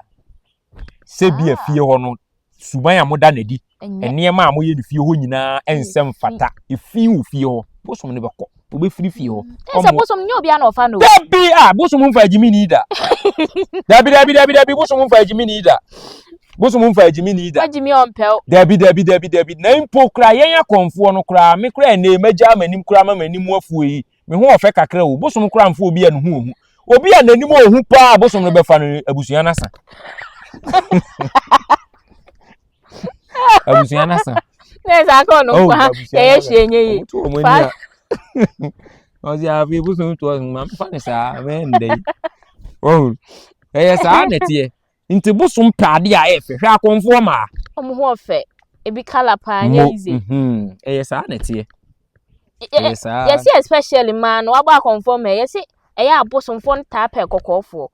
sɛ bi a fie hɔ no suban a moda no adi, nneɛma a moyɛ no fie hɔ nyinaa ɛnsɛ mfata. Efi wɔ fie hɔ. Bosom no bɛkɔ. Obɛfiri fie hɔ. Ɛsɛ bosom nyɛ obiara na ɔfa no. Dabi a bosom mfa agyimi ni da. Dabi dabi dabi dabi bosom mfa agyimi ni da. Bosom mfa agyimi ni da. Agyimi ɔmpɛw. Dabi dabi dabi dabi. Na mpo kura yɛn akɔnfoɔ no koraa me koraa ɛnɛ magya m'anim koraa ma m'anim afuo yi. Me ho ɔfɛ kakra o. Bosom koraa mfa obi a ne ho ohu. Obi a n'anim ohu paa bosom no bɛfa no abusua no asa. Abusua no asa. Na ɛsɛ akɔ no oh, nkwa yɛyɛ hwee nyɛ yi. Ɔmo to wɔn ani a. Ɔsi afei bosom to ɔmo ma mfa ne saa mɛndɛ yi. Ɔho ɛyɛ saa na ɛteɛ. Nti bosom pɛ adeɛ a ɛyɛ fɛ. Hwɛ akɔnfoɔ maa. Ɔmo ho ɔfɛ. Ebi kala paa nyɛ easy. Mhm. Ɛyɛ saa na ɛteɛ. Ɛyɛ saa. Yɛsi especially mmaa no wabɔ akɔnfoɔ mmaa yɛsi ɛyɛ abosomfoɔ no taa pɛ kɔkɔɔfoɔ.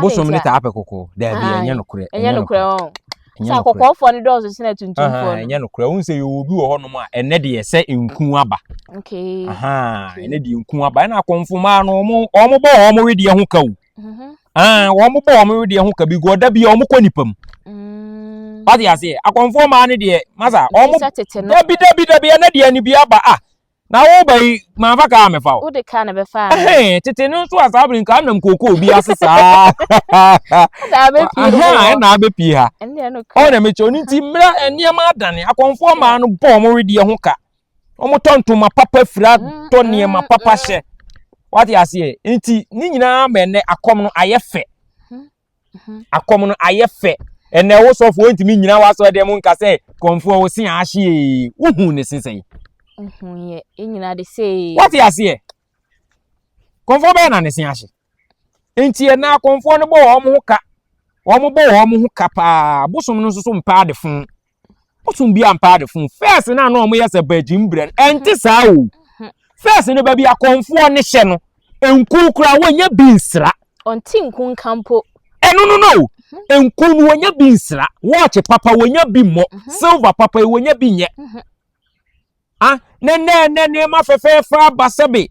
Bosom no taa pɛ kɔkɔɔ. Daabi ɛnyɛ nokorɛ. Ɛnyɛ nokorɛ ɔn. Sɛ akɔkɔɔfoɔ no dɔɔso sene atuntumfoɔ no. Ɛnyɛ nokorɛ. Wohu sɛ yɛwɔ obi wɔ hɔnom a ɛnɛ deɛ sɛ nku aba. Okay. Ɛnɛ deɛ nku aba. Ɛna akɔnfo mmaa no wɔn bɔ wɔn wedeɛ ho ka o. Mhm. Ah, wɔn bɔ wɔn wedeɛ ho ka bi gu ɔda bi a wɔn kɔ nipa mu. Mm. Wate aseɛ akɔnfoɔ maa no deɛ masa wɔn dabi dabi dabi ɛnɛ deɛ ne bi aba ah na wo ba yi maa fa kaa mɛfa o. Wode kaa na bɛfa. Ɛhɛn tete no nso a saa bere nka nam kooko bi ase saa. Ɛna abɛpie ha. Ɔna mekyɛ ɔno nti mmerɛ nneɛma adane akɔnfoɔ maa no bɔ wɔn wedeɛ ho ka. Wɔtɔ ntoma papa fira mm, tɔ nneɛma mm, papa mm. hyɛ. Wate aseɛ? Nti ne nyinaa ma ɛnɛ akɔm no ayɛ fɛ. Akɔm no ayɛ fɛ. Ɛnɛ wo sɔfo wontumi nyina w'asɔre dɛm nka sɛ kɔmfoɔ wo se ahye wohu ne se sɛn. Wate aseɛ? Kɔmfoɔ bɛyɛ na ne se ahye. Nti ɛnɛ akɔmfoɔ no bɔ wɔn ho ka. Wɔn bɔ wɔn ho ka paa. Bosom no nso so mpɛ ade fo. Bosom bi ampa ade fo. First na na wɔn yɛ sɛ bɛgye mbrɛ no. Ɛnte saa o. First no baabi akɔmfoɔ ne hyɛ no, nku koraa wɔnyɛ bi nsra. Ɔnte nku nka mpo. Ɛno no no. Nku no wɔnyɛ bi nsra. Watch papa wɔnyɛ bi mmɔ. Silver papa yi wɔnyɛ bi nyɛ. Ah, ne nɛ nɛ nneɛma fɛfɛɛfɛ aba sɛbe.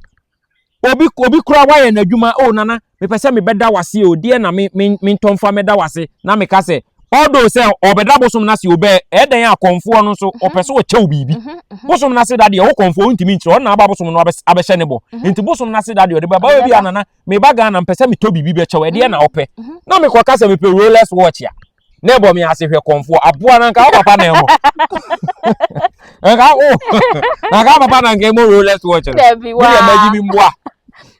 Obi koraa wayɛ n'adwuma. Oh nana, mepɛ sɛ mebɛda wase o. Deɛ na me me mentɔ mfa mɛda wase na meka sɛ although sɛ ɔbɛda bosom n'ase o bɛɛ ɛdɛn akɔmfoɔ no nso ɔpɛ sɛ ɔkyɛw biribi. Bosom n'ase da deɛ wo kɔmfoɔ ntumi nkyerɛ ɔno na aba bosom no abɛhyɛ ne bɔ. Nti bosom n'ase da deɛ ɔde bɛba obi a nana meba Ghana mpɛ sɛ metɔ biribi bɛkyɛw ɛdeɛ na ɔpɛ. Na mekɔka sɛ mepɛ Rolex watch a na ɛbɔ me ase hwɛ kɔmfoɔ aboa na nka wo papa na ɛmɔ. Nka wo na nka wo papa na nka ɛmɔ Rolex watch no. Dabi Me deɛ magyi waa. mi mboa.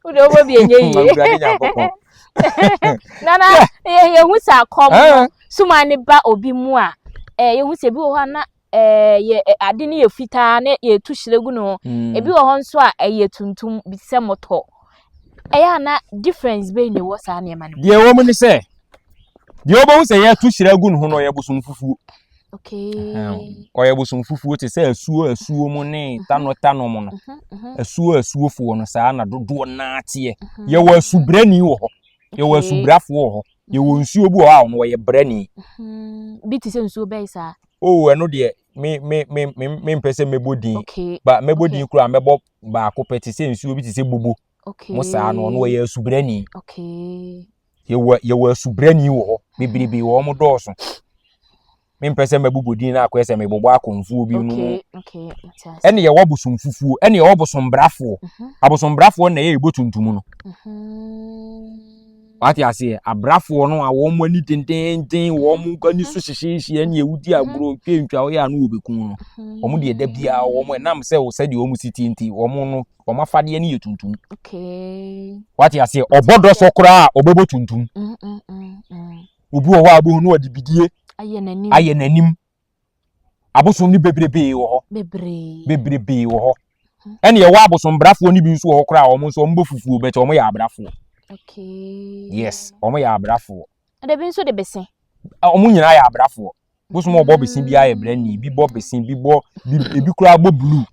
Wode wobɔ bi ɛnyɛ yie. Awurade Nyankopɔn. Nana, yɛhu sɛ akɔm no suma ne ba obi mu a, yɛhu sɛ ebi wɔ hɔ a na yɛ ade no yɛ fitaa na yɛtu hyerɛ gu ne ho. Ebi wɔ hɔ nso a ɛyɛ tuntum bi sɛ mɔtɔ. Ɛyɛ a na difference bɛyi na ɛwɔ saa nneɛma no mu? Deɛ ɛwɔ mu ne sɛ deɛ wobɛhu sɛ yɛto hyerɛ gu ne ho no ɔyɛ bosom fufuo. Ɔyɛ bosom fufuo te sɛ asuo asuo mu ne tanɔ tanɔ mu no. Asuo asuofoɔ no saa na dodoɔ naa teɛ. Yɛwɔ asubrani wɔ hɔ. Yɛwɔ asubrafoɔ wɔ hɔ. Yɛwɔ nsuo bi wɔ hɔ a ɔno ɔyɛ brani. Bi te sɛ nsuo bɛyi saa? Oh, ɛno deɛ me me me me mempɛ sɛ mɛbɔ din. Ba mɛbɔ din koraa mɛbɔ baako pɛ te sɛ nsuo bi te sɛ bobo. Mo saa no ɔno ɔyɛ asubrani. Yɛwɔ asubrani wɔ hɔ. Bebrebe wɔ wɔn dɔɔso. Mempɛ sɛ mɛbobɔ din na akɔyɛ sɛ mebobɔ akɔmfoɔ bi no. Okay. Mate ase. Ɛne yɛwɔ bosom fufuo, ɛne yɛwɔ bosombrafoɔ. Abosombrafoɔ na ɛyɛ ɛbɔ tuntum no. Wate aseɛ, abrafoɔ no a wɔn ani dendenden, wɔn ani so hyehyɛhyɛ ne ɛwudi agorɔ ntwa ntwa wɔyɛ ano wɔ bɛku no. Wɔn deɛ da biara wɔn ɛnam sɛ sɛdeɛ wɔn si tie nti wɔn no wɔn afadeɛ no yɛ tuntum. Wate aseɛ, ɔbɔ dɔsɔ koraa a ɔbɛbɔ tuntum. Obi wɔ hɔ a ɔbɛhu no ɔde bidie Ayɛ n'anim. Ayɛ n'anim. Abosom no bebrebee wɔ hɔ. Bebree. Bebrebee wɔ hɔ. Ɛne yɛwɔ abosombrafoɔ no bi nso wɔ hɔ koraa a wɔn nso wɔn bɔ fufuo bɛkyɛ wɔn yɛ abrafoɔ. Yes, wɔn yɛ abrafoɔ. Ɛna ebi nso de bese. Wɔn nyinaa yɛ abrafoɔ. Bosom a ɔbɔ bese biara yɛ brani. Bi bɔ bese, bi bɔ bi ebi koraa bɔ blue.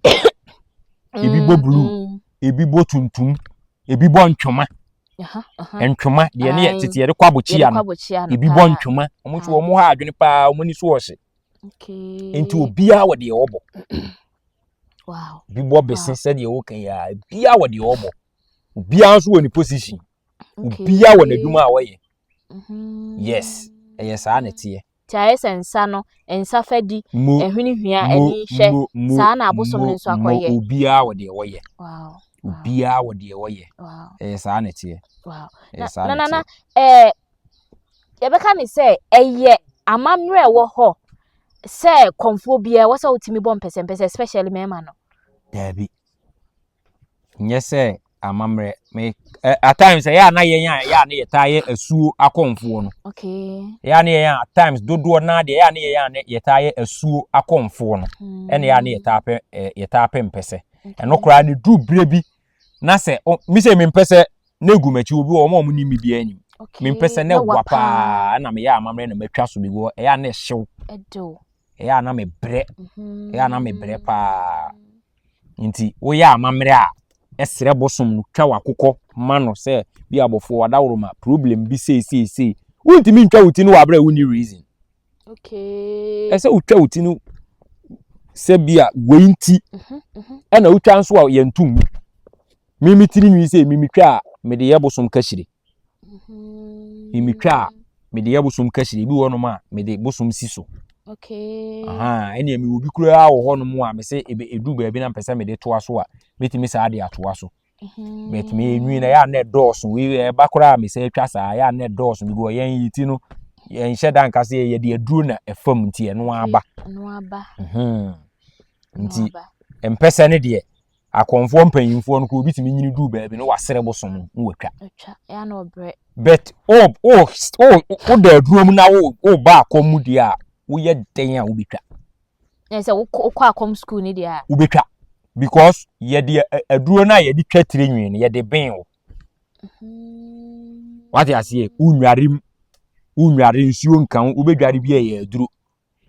Ebi bɔ blue. Ebi bɔ tuntum. Ebi bɔ ntwoma. Ntwoma deɛ ne yɛ tete yɛde kɔ abokyia Yɛde kɔ no. abokyia no Ebi bɔ paa. ntwoma. Wɔn nso wɔn ha adwene paa, wɔn ani so wɔ hye. Nti obiara wɔ deɛ ɔbɔ. Bi bɔ bese sɛdeɛ wɔka yi a, obiara wɔ deɛ ɔbɔ. Obiara nso wɔ ne position. Obiara wɔ n'adwuma a ɔyɛ. Yes, ɛyɛ saa na ɛteɛ. Nti ayɛ sɛ nsa no, nsa fa di, Mo ɛhwene hwia, mo ani hwɛ. mo mo Saa na abosom no mo nso mo akɔyɛ. Obiara wɔ deɛ ɔyɛ. Obiara wɔ deɛ ɔyɛ. Ɛyɛ saa na ɛteɛ. Ɛyɛ saa Na na na na ɛteɛ. Yɛbɛka ne sɛ ɛyɛ amammerɛ ɛwɔ hɔ sɛ kɔmfoɔ biara wɔ sɛ wotumi bɔ mpɛsɛmpɛsɛ, especially mmarima no? Daabi. Nyɛ sɛ amammerɛ me at times ɛyɛ a na yɛn a ɛyɛ a na yɛtaa yɛ asuo akɔmfoɔ no. Ɛyɛ a na yɛn a at times dodoɔ naa deɛ ɛyɛ a na yɛn a na yɛtaa yɛ asuo akɔmfoɔ no. Ɛna ɛyɛ a na yɛtaa pɛ yɛtaa pɛ mpɛsɛ. Ɛno koraa ne duru berɛ bi na sɛ o mi sɛ mempɛ sɛ na egu m'akyi obi wɔ wɔn a wɔn nim mi biara anim. Mempɛ sɛ na Na ɛwa wa paa ɛna meyɛ amammerɛ na matwa so bi wɔ ɛyɛ a na ɛhyew. Ɛdew. Ɛyɛ a na mebrɛ. Ɛyɛ a na mebrɛ paa. Nti woyɛ amammerɛ a ɛsrɛ bosom no twa w'akokɔ ma no sɛ bi abɔfoɔ wadaworo problem bi sei sei sei. Wontumi ntwa wo ti no wɔ aberɛ a wonni reason. Ɛsɛ wotwa wo ti no sɛ bi a wei nti ɛna wotwa nso a yɛnto mu. Mimi tiri nwi sɛ mimi twa a mede yɛ bosom kahyire. Mimi twa a mede yɛ bosom kahyire. Ebi wɔ hɔnom a mede bosom si so. Aha, ɛnea mewɔ bi koraa wɔ hɔnom a mese ebe edu baabi na mpɛ sɛ mede toa so a metumi saa de atoa so. But me nwi na ɛyɛ a na ɛdɔɔso. Wei ɛba koraa a mesɛ atwa saa ɛyɛ a na ɛdɔɔso because yɛn yi ti no yɛnhyɛ da nka sɛ yɛde aduro na ɛfam nti ɛno aba. Ɛno aba. Nti mpɛsɛ ne deɛ Akɔmfoɔ mpanyinfoɔ no koraa obi tumi nyini duru baabi no wasere bosom no na watwa. But o o o woda aduro mu na wo woba akɔm mu deɛ a woyɛ dɛn a wobɛtwa. Ɛsɛ wokɔ akɔm school ne deɛ a. Wobɛtwa because yɛde aduro no a yɛde twa tiri nwi no yɛde ben wo. Mm-hmm. Wate aseɛ wonware mu wonware nsuo nka ho wobɛdware bi a ɛyɛ aduro.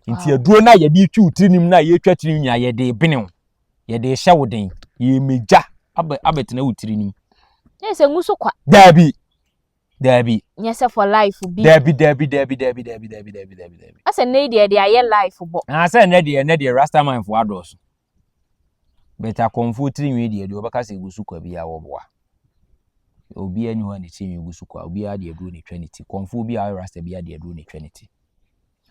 Nti aduro no a yɛde twi wo tirim no a yɛtwa tiri nyinaa yɛde bene wo yɛde hyɛ wo den yɛmɛgya abɛ abɛtena wo tiri nim. Nyɛ sɛ ngu so kwa. Daabi daabi. Nyɛ sɛ for life bi. Daabi daabi daabi daabi daabi daabi daabi daabi daabi. Asɛ nnɛ yi deɛ yɛde ayɛ life bɔ. Ah sɛ nnɛ deɛ nnɛ deɛ rastaman fo adɔɔso. But akɔmfoɔ tiri nwi deɛ deɛ ɔbɛka sɛ egu so kwa biara wɔboa. Obiara ni hɔ a ne tiri nwi gu so kwa obiara de aduro na etwa ne ti. Kɔmfoɔ bi a ɔyɛ rasta biara de aduro na etwa ne ti.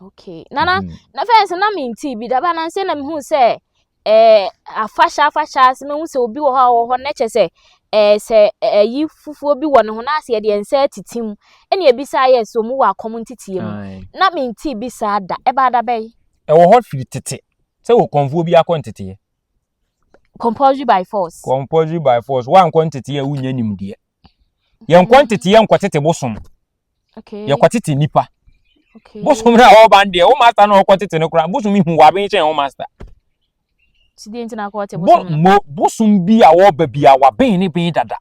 Okay. Nana, mm -hmm. na fɛn sɛ na mente bi daba na nsɛ na mehu sɛ eh, afahyɛ afahyɛ ase mehu sɛ obi wɔ hɔ a ɔwɔ hɔ na kyɛ sɛ eh, sɛ ayi eh, fufuo bi wɔ ne ho na ase yɛde yɛn nsa atiti mu ɛna ebisa ayɛ sɛ ɔmu wɔ akɔm nteteɛ mu na mente bi saa da ɛbaa da bɛyi. Ɛwɔ hɔ firi tete sɛ wɔ kɔnfoɔ bi akɔ nteteɛ. Compulsory by force. Compulsory by force wankɔ nteteɛ a wonya nimdeɛ. Yɛnkɔ nteteɛ nkɔtete bosom. Yɛkɔtete nipa. Bosom no a ɔba no deɛ wo master na ɔkɔtete no koraa bosom hu waben kyɛn wo master. Bo, bosom bi a ɔba bi a waben ne ben dada.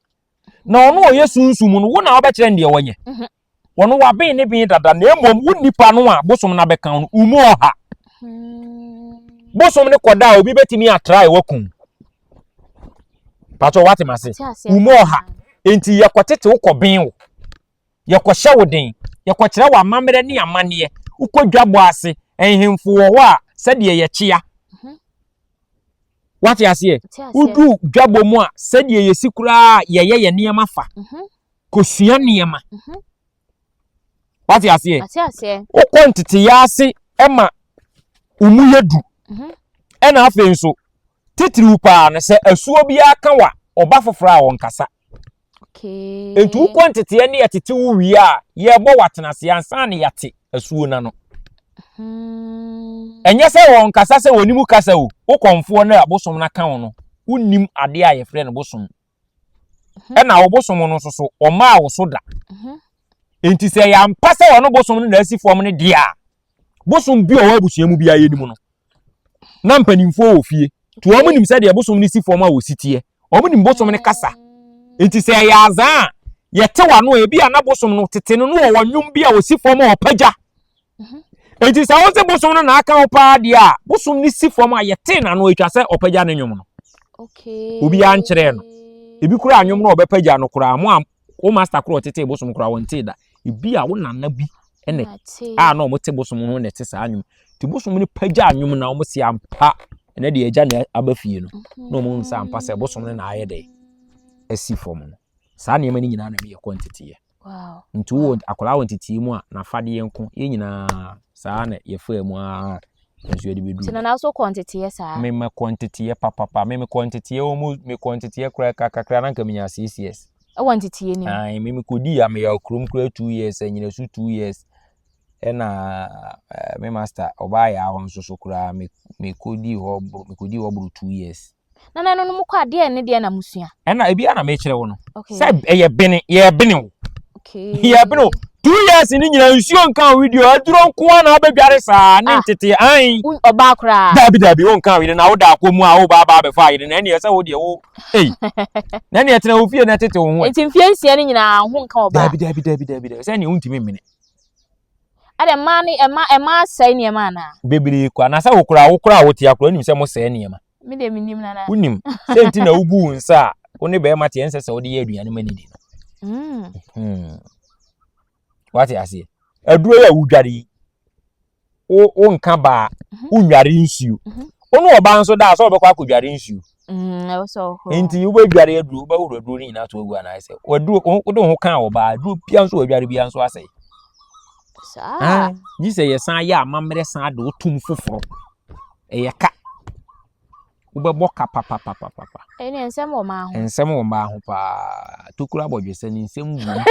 Na ɔno ɔyɛ sunsum no wo na wobɛkyerɛ no deɛ ɔnyɛ. Mhm. Ɔno waben ne ben dada na mmom wo nipa no a bosom no abɛka no wo mu ɔha. Hmm. Bosom no kɔda a obi bɛtumi atra a wakum. Patro wate mase. Wo mu ɔha. Enti yɛkɔtete wo kɔben wo. Yɛkɔhyɛ wo den. Yɛkɔkyerɛ wo amammerɛ ne amanneɛ. Wokɔ dwabɔ ase, nhemfo wɔ hɔ a sɛdeɛ yɛkyea. Mhm. Wate aseɛ? Wodu dwabɔ mu a sɛdeɛ yɛsi koraa yɛyɛ yɛn nneɛma fa. Mhm. Kɔsua nneɛma. Mhm. Wate aseɛ? Wokɔ nteteyɛ ase ma wo mu yɛ du. Ɛna afei nso, titiriw paa no sɛ asuo biara ka wa ɔba foforɔ a ɔnkasa. Nti wokɔ nteteɛ ne yɛtete wo wie a, yɛbɔ wo atenaseɛ ansa na yɛate asuo no ano. Hmm. Ɛnyɛ sɛ wɔn kasa sɛ wɔnim kasa o, wo kɔmfoɔ no a bosom no aka wo no, wonnim adeɛ a yɛfrɛ no bosom. Mhm. Ɛna wo bosom no nso so, ɔmaa wo so da. Mhm. Nti sɛ ɛyɛ ampa sɛ ɔno bosom no na asi fam no deɛ a, bosom bi a ɔwɔ abusua mu biara yɛnim no. Na mpanimfoɔ wɔ fie. Nti wɔn nim sɛdeɛ bosom no si fam a wɔsi teɛ. Wɔn nim bosom no kasa. Nti sɛ ɛyɛ azaa a, yɛte w'ano a, ebi a na bosom no tete no no wɔwɔ nnwom bi a wɔsi fam a ɔpagya. Mhm. Nti sɛ wose bosom no na aka wo paa deɛ a, bosom no si fam a yɛtee n'ano atwa sɛ ɔpagya ne nnwom no. Obiara nkyerɛɛ no. Ebi koraa nnwom no ɔbɛpagya no koraa mo a wo master koraa ɔtetee bosom koraa wɔntee da. Ebi a wo nana bi ɛna a na wɔte bosom ho na ɛte saa nnwom. Nti bosom no pagya nnwom na wɔn si ampa ɛnɛ deɛ agya na aba fie no na wɔn nsa ampa sɛ bosom no na ayɛ dɛ asi fam no. Saa nneɛma no nyinaa na ɛyɛ kɔ nteteeɛ. Nti wowɔ akwadaa wɔ nteteeɛ mu a n'afadeɛ nko yɛn nyinaa saa na yɛfaa mu ara nso yɛde bɛduru. Nti nana nso kɔ nteteeɛ saa? Me mekɔ nteteeɛ papapa me mekɔ nteteeɛ wɔ mu mekɔ nteteeɛ koraa kakra na nka menya 6 years. Ɛwɔ nteteeɛ nim? Ae me mekɔdii ameyaw kurom koraa 2 years anyinasu 2 years ɛna me master ɔbaa yɛ hɔ nso so koraa mekɔdii hɔ mekɔdii hɔ boro 2 years. Na na ɛno no mokɔ adeɛ ne deɛ na mosua. Ɛna ebi a na mekyerɛ wo no. Sɛ ɛyɛ bene yɛ bene wo. Yɛ bene wo. 2 years ni nyinaa nsuo nka wo video aduro nko ara na abɛdware saa ne ah. ntete an. Ɔbaa koraa. Dabi dabi wo nka wo na wo da akɔ mu a wo ba aba abɛfa ayere na ɛne ɛsɛ wo deɛ wo ei. Na ɛne ɛtena wo fie na ɛtete wo ho. Nti mfie 6 no nyinaa ho nka ɔbaa. Dabi dabi dabi dabi dabi sɛ ɛne wontumi mmene. Ɛdɛ mmaa ne ɛma ɛma asɛe nneɛma anaa? Bebree kwa na sɛ wo koraa wo koraa wote akora wonim sɛ mo sɛe nneɛma. Me deɛ menim nana. Wonim sɛ nti na wobu wo nsa a wo ne bɛrima teɛ nsɛ sɛ wode yɛ aduane ma ne di no. Mm. Hmm. Wate aseɛ. Aduro yi a wodware yi wo wonka baa mhm. wonware nsuo. Mhm. Wo ne ɔbaa nso daa sɛ wɔbɛkɔ akɔdware nsuo. Mm, nti wobɛdware aduro wobɛhoro aduro no nyinaa to agu anaasɛ sɛ waduro wode wo ho kaa ɔbaa aduro bia nso wadware bia nso asɛe. Saa. Gye sɛ yɛsan yɛ amammerɛ san de wotom foforɔ. Ɛyɛ ka. Wobɛbɔ ka papapapapa. Ɛne nsɛm wɔ mmaa ho. Nsɛm wɔ mmaa ho paa. Tokuro abɔdwesɛ ne nsɛm wom.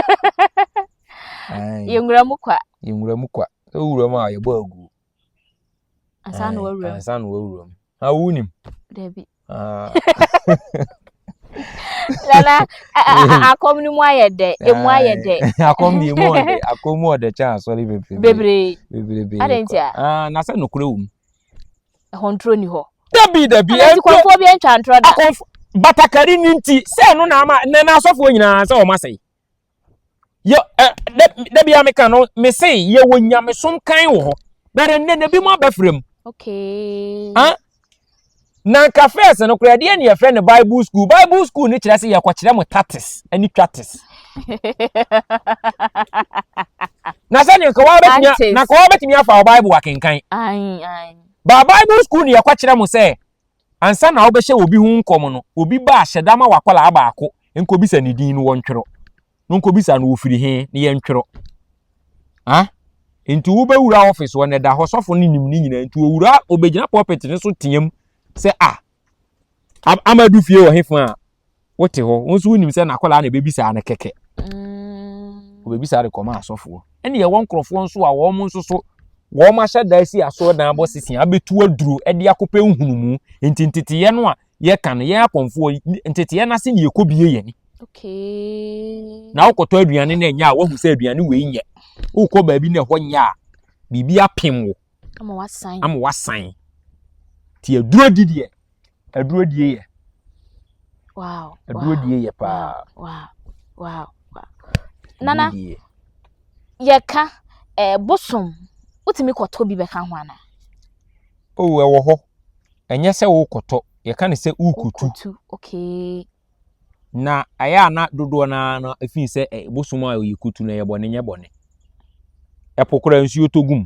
Yɛnwura mu kwa. Yɛnwura mu kwa. Sɛ wowura mu a yɛbɔ aguo. Ansa na wawura mu. Ansa na wawura mu. Na wonim. Dabi. Ah. Nana, akɔm no mu ayɛ dɛ, emu ayɛ dɛ. Akɔm deɛ emu ɔdɛ, akɔm mu ɔdɛ kyɛn asɔre bebrebe. Bebree. Bebrebe. Adɛn nti a? Ah, na sɛ nokorɛ wɔ mu. Ɛhɔ ntorɔ ni hɔ. Dabi dabi. Ɛnti kɔnfoɔ bi ntwa ntorɔ da. Akɔnfo batakari ni nti sɛ ɛno na ama nɛ na asɔfoɔ nyinaa sɛ wɔn asɛe. Yɛ ɛ da bi a meka no me se yɛwɔ nyamesom kan wɔ hɔ. Bɛrɛ nnɛ na bi mu abɛfra mu. Okay. Ah? Na nka first no koraa deɛ ne yɛfrɛ no Bible school. Bible school no kyerɛ sɛ yɛkɔkyerɛ mo tatis ne twatis. Na sɛ ne nka wɔbɛtumi na nka wɔbɛtumi afa wɔ Bible akenkan. Ba Bible school ne yɛkɔkyerɛ mo sɛ ansa na wobɛhyɛ obi ho nkɔm no, obi ba ahyɛ da ma wakɔlaa baako nkɔbisa ne din no wɔntwerɛ. No nkɔbisa no wɔfiri he ne yɛntwerɛ. Ah? Nti wobɛwura office hɔ na ɛda hɔ sɔfo no nim ne nyinaa nti owura obɛgyina pulpit no so team sɛ ah Amadu fie wɔ hefa a wote hɔ wo nso wonim sɛ n'akwadaa na ɛbɛbisa no kɛkɛ obɛbisa de kɔma asɔfoɔ ɛne yɛwɔ nkurɔfoɔ nso a wɔn nso so wɔn ahyɛ da asi asɔredan abɔ sisi abɛtu aduro de akɔpɛ nhunumu nti nteteyɛ no a yɛka no yɛn akɔmfoɔ nteteyɛ no ase ne yɛkɔbie yɛn ani Okay. Na wokɔtɔ aduane na ɛnyɛ a woahu sɛ aduane wei nyɛ. Wokɔ baabi na ɛhɔ nyɛ a biribi apem wo. Ama wasan. Ama wasan. Ti aduro di deɛ aduro die yɛ. Wow. Aduro die yɛ paa. Wow. Wow. Wow. Nana yɛka eh, bosom wotumi kɔtɔ bi bɛka ho ana? Oh, ɛwɔ hɔ. Ɛnyɛ sɛ wokɔtɔ, yɛka ne sɛ wokotu. Wokotu. Okay. Na ɛyɛ a na dodoɔ no ara no ɛfiri sɛ ɛ, bosom a ɔyɛ kutu no ɛyɛ bɔne nyɛ bɔne. Ɛpo koraa nsuo tɔ gu mu.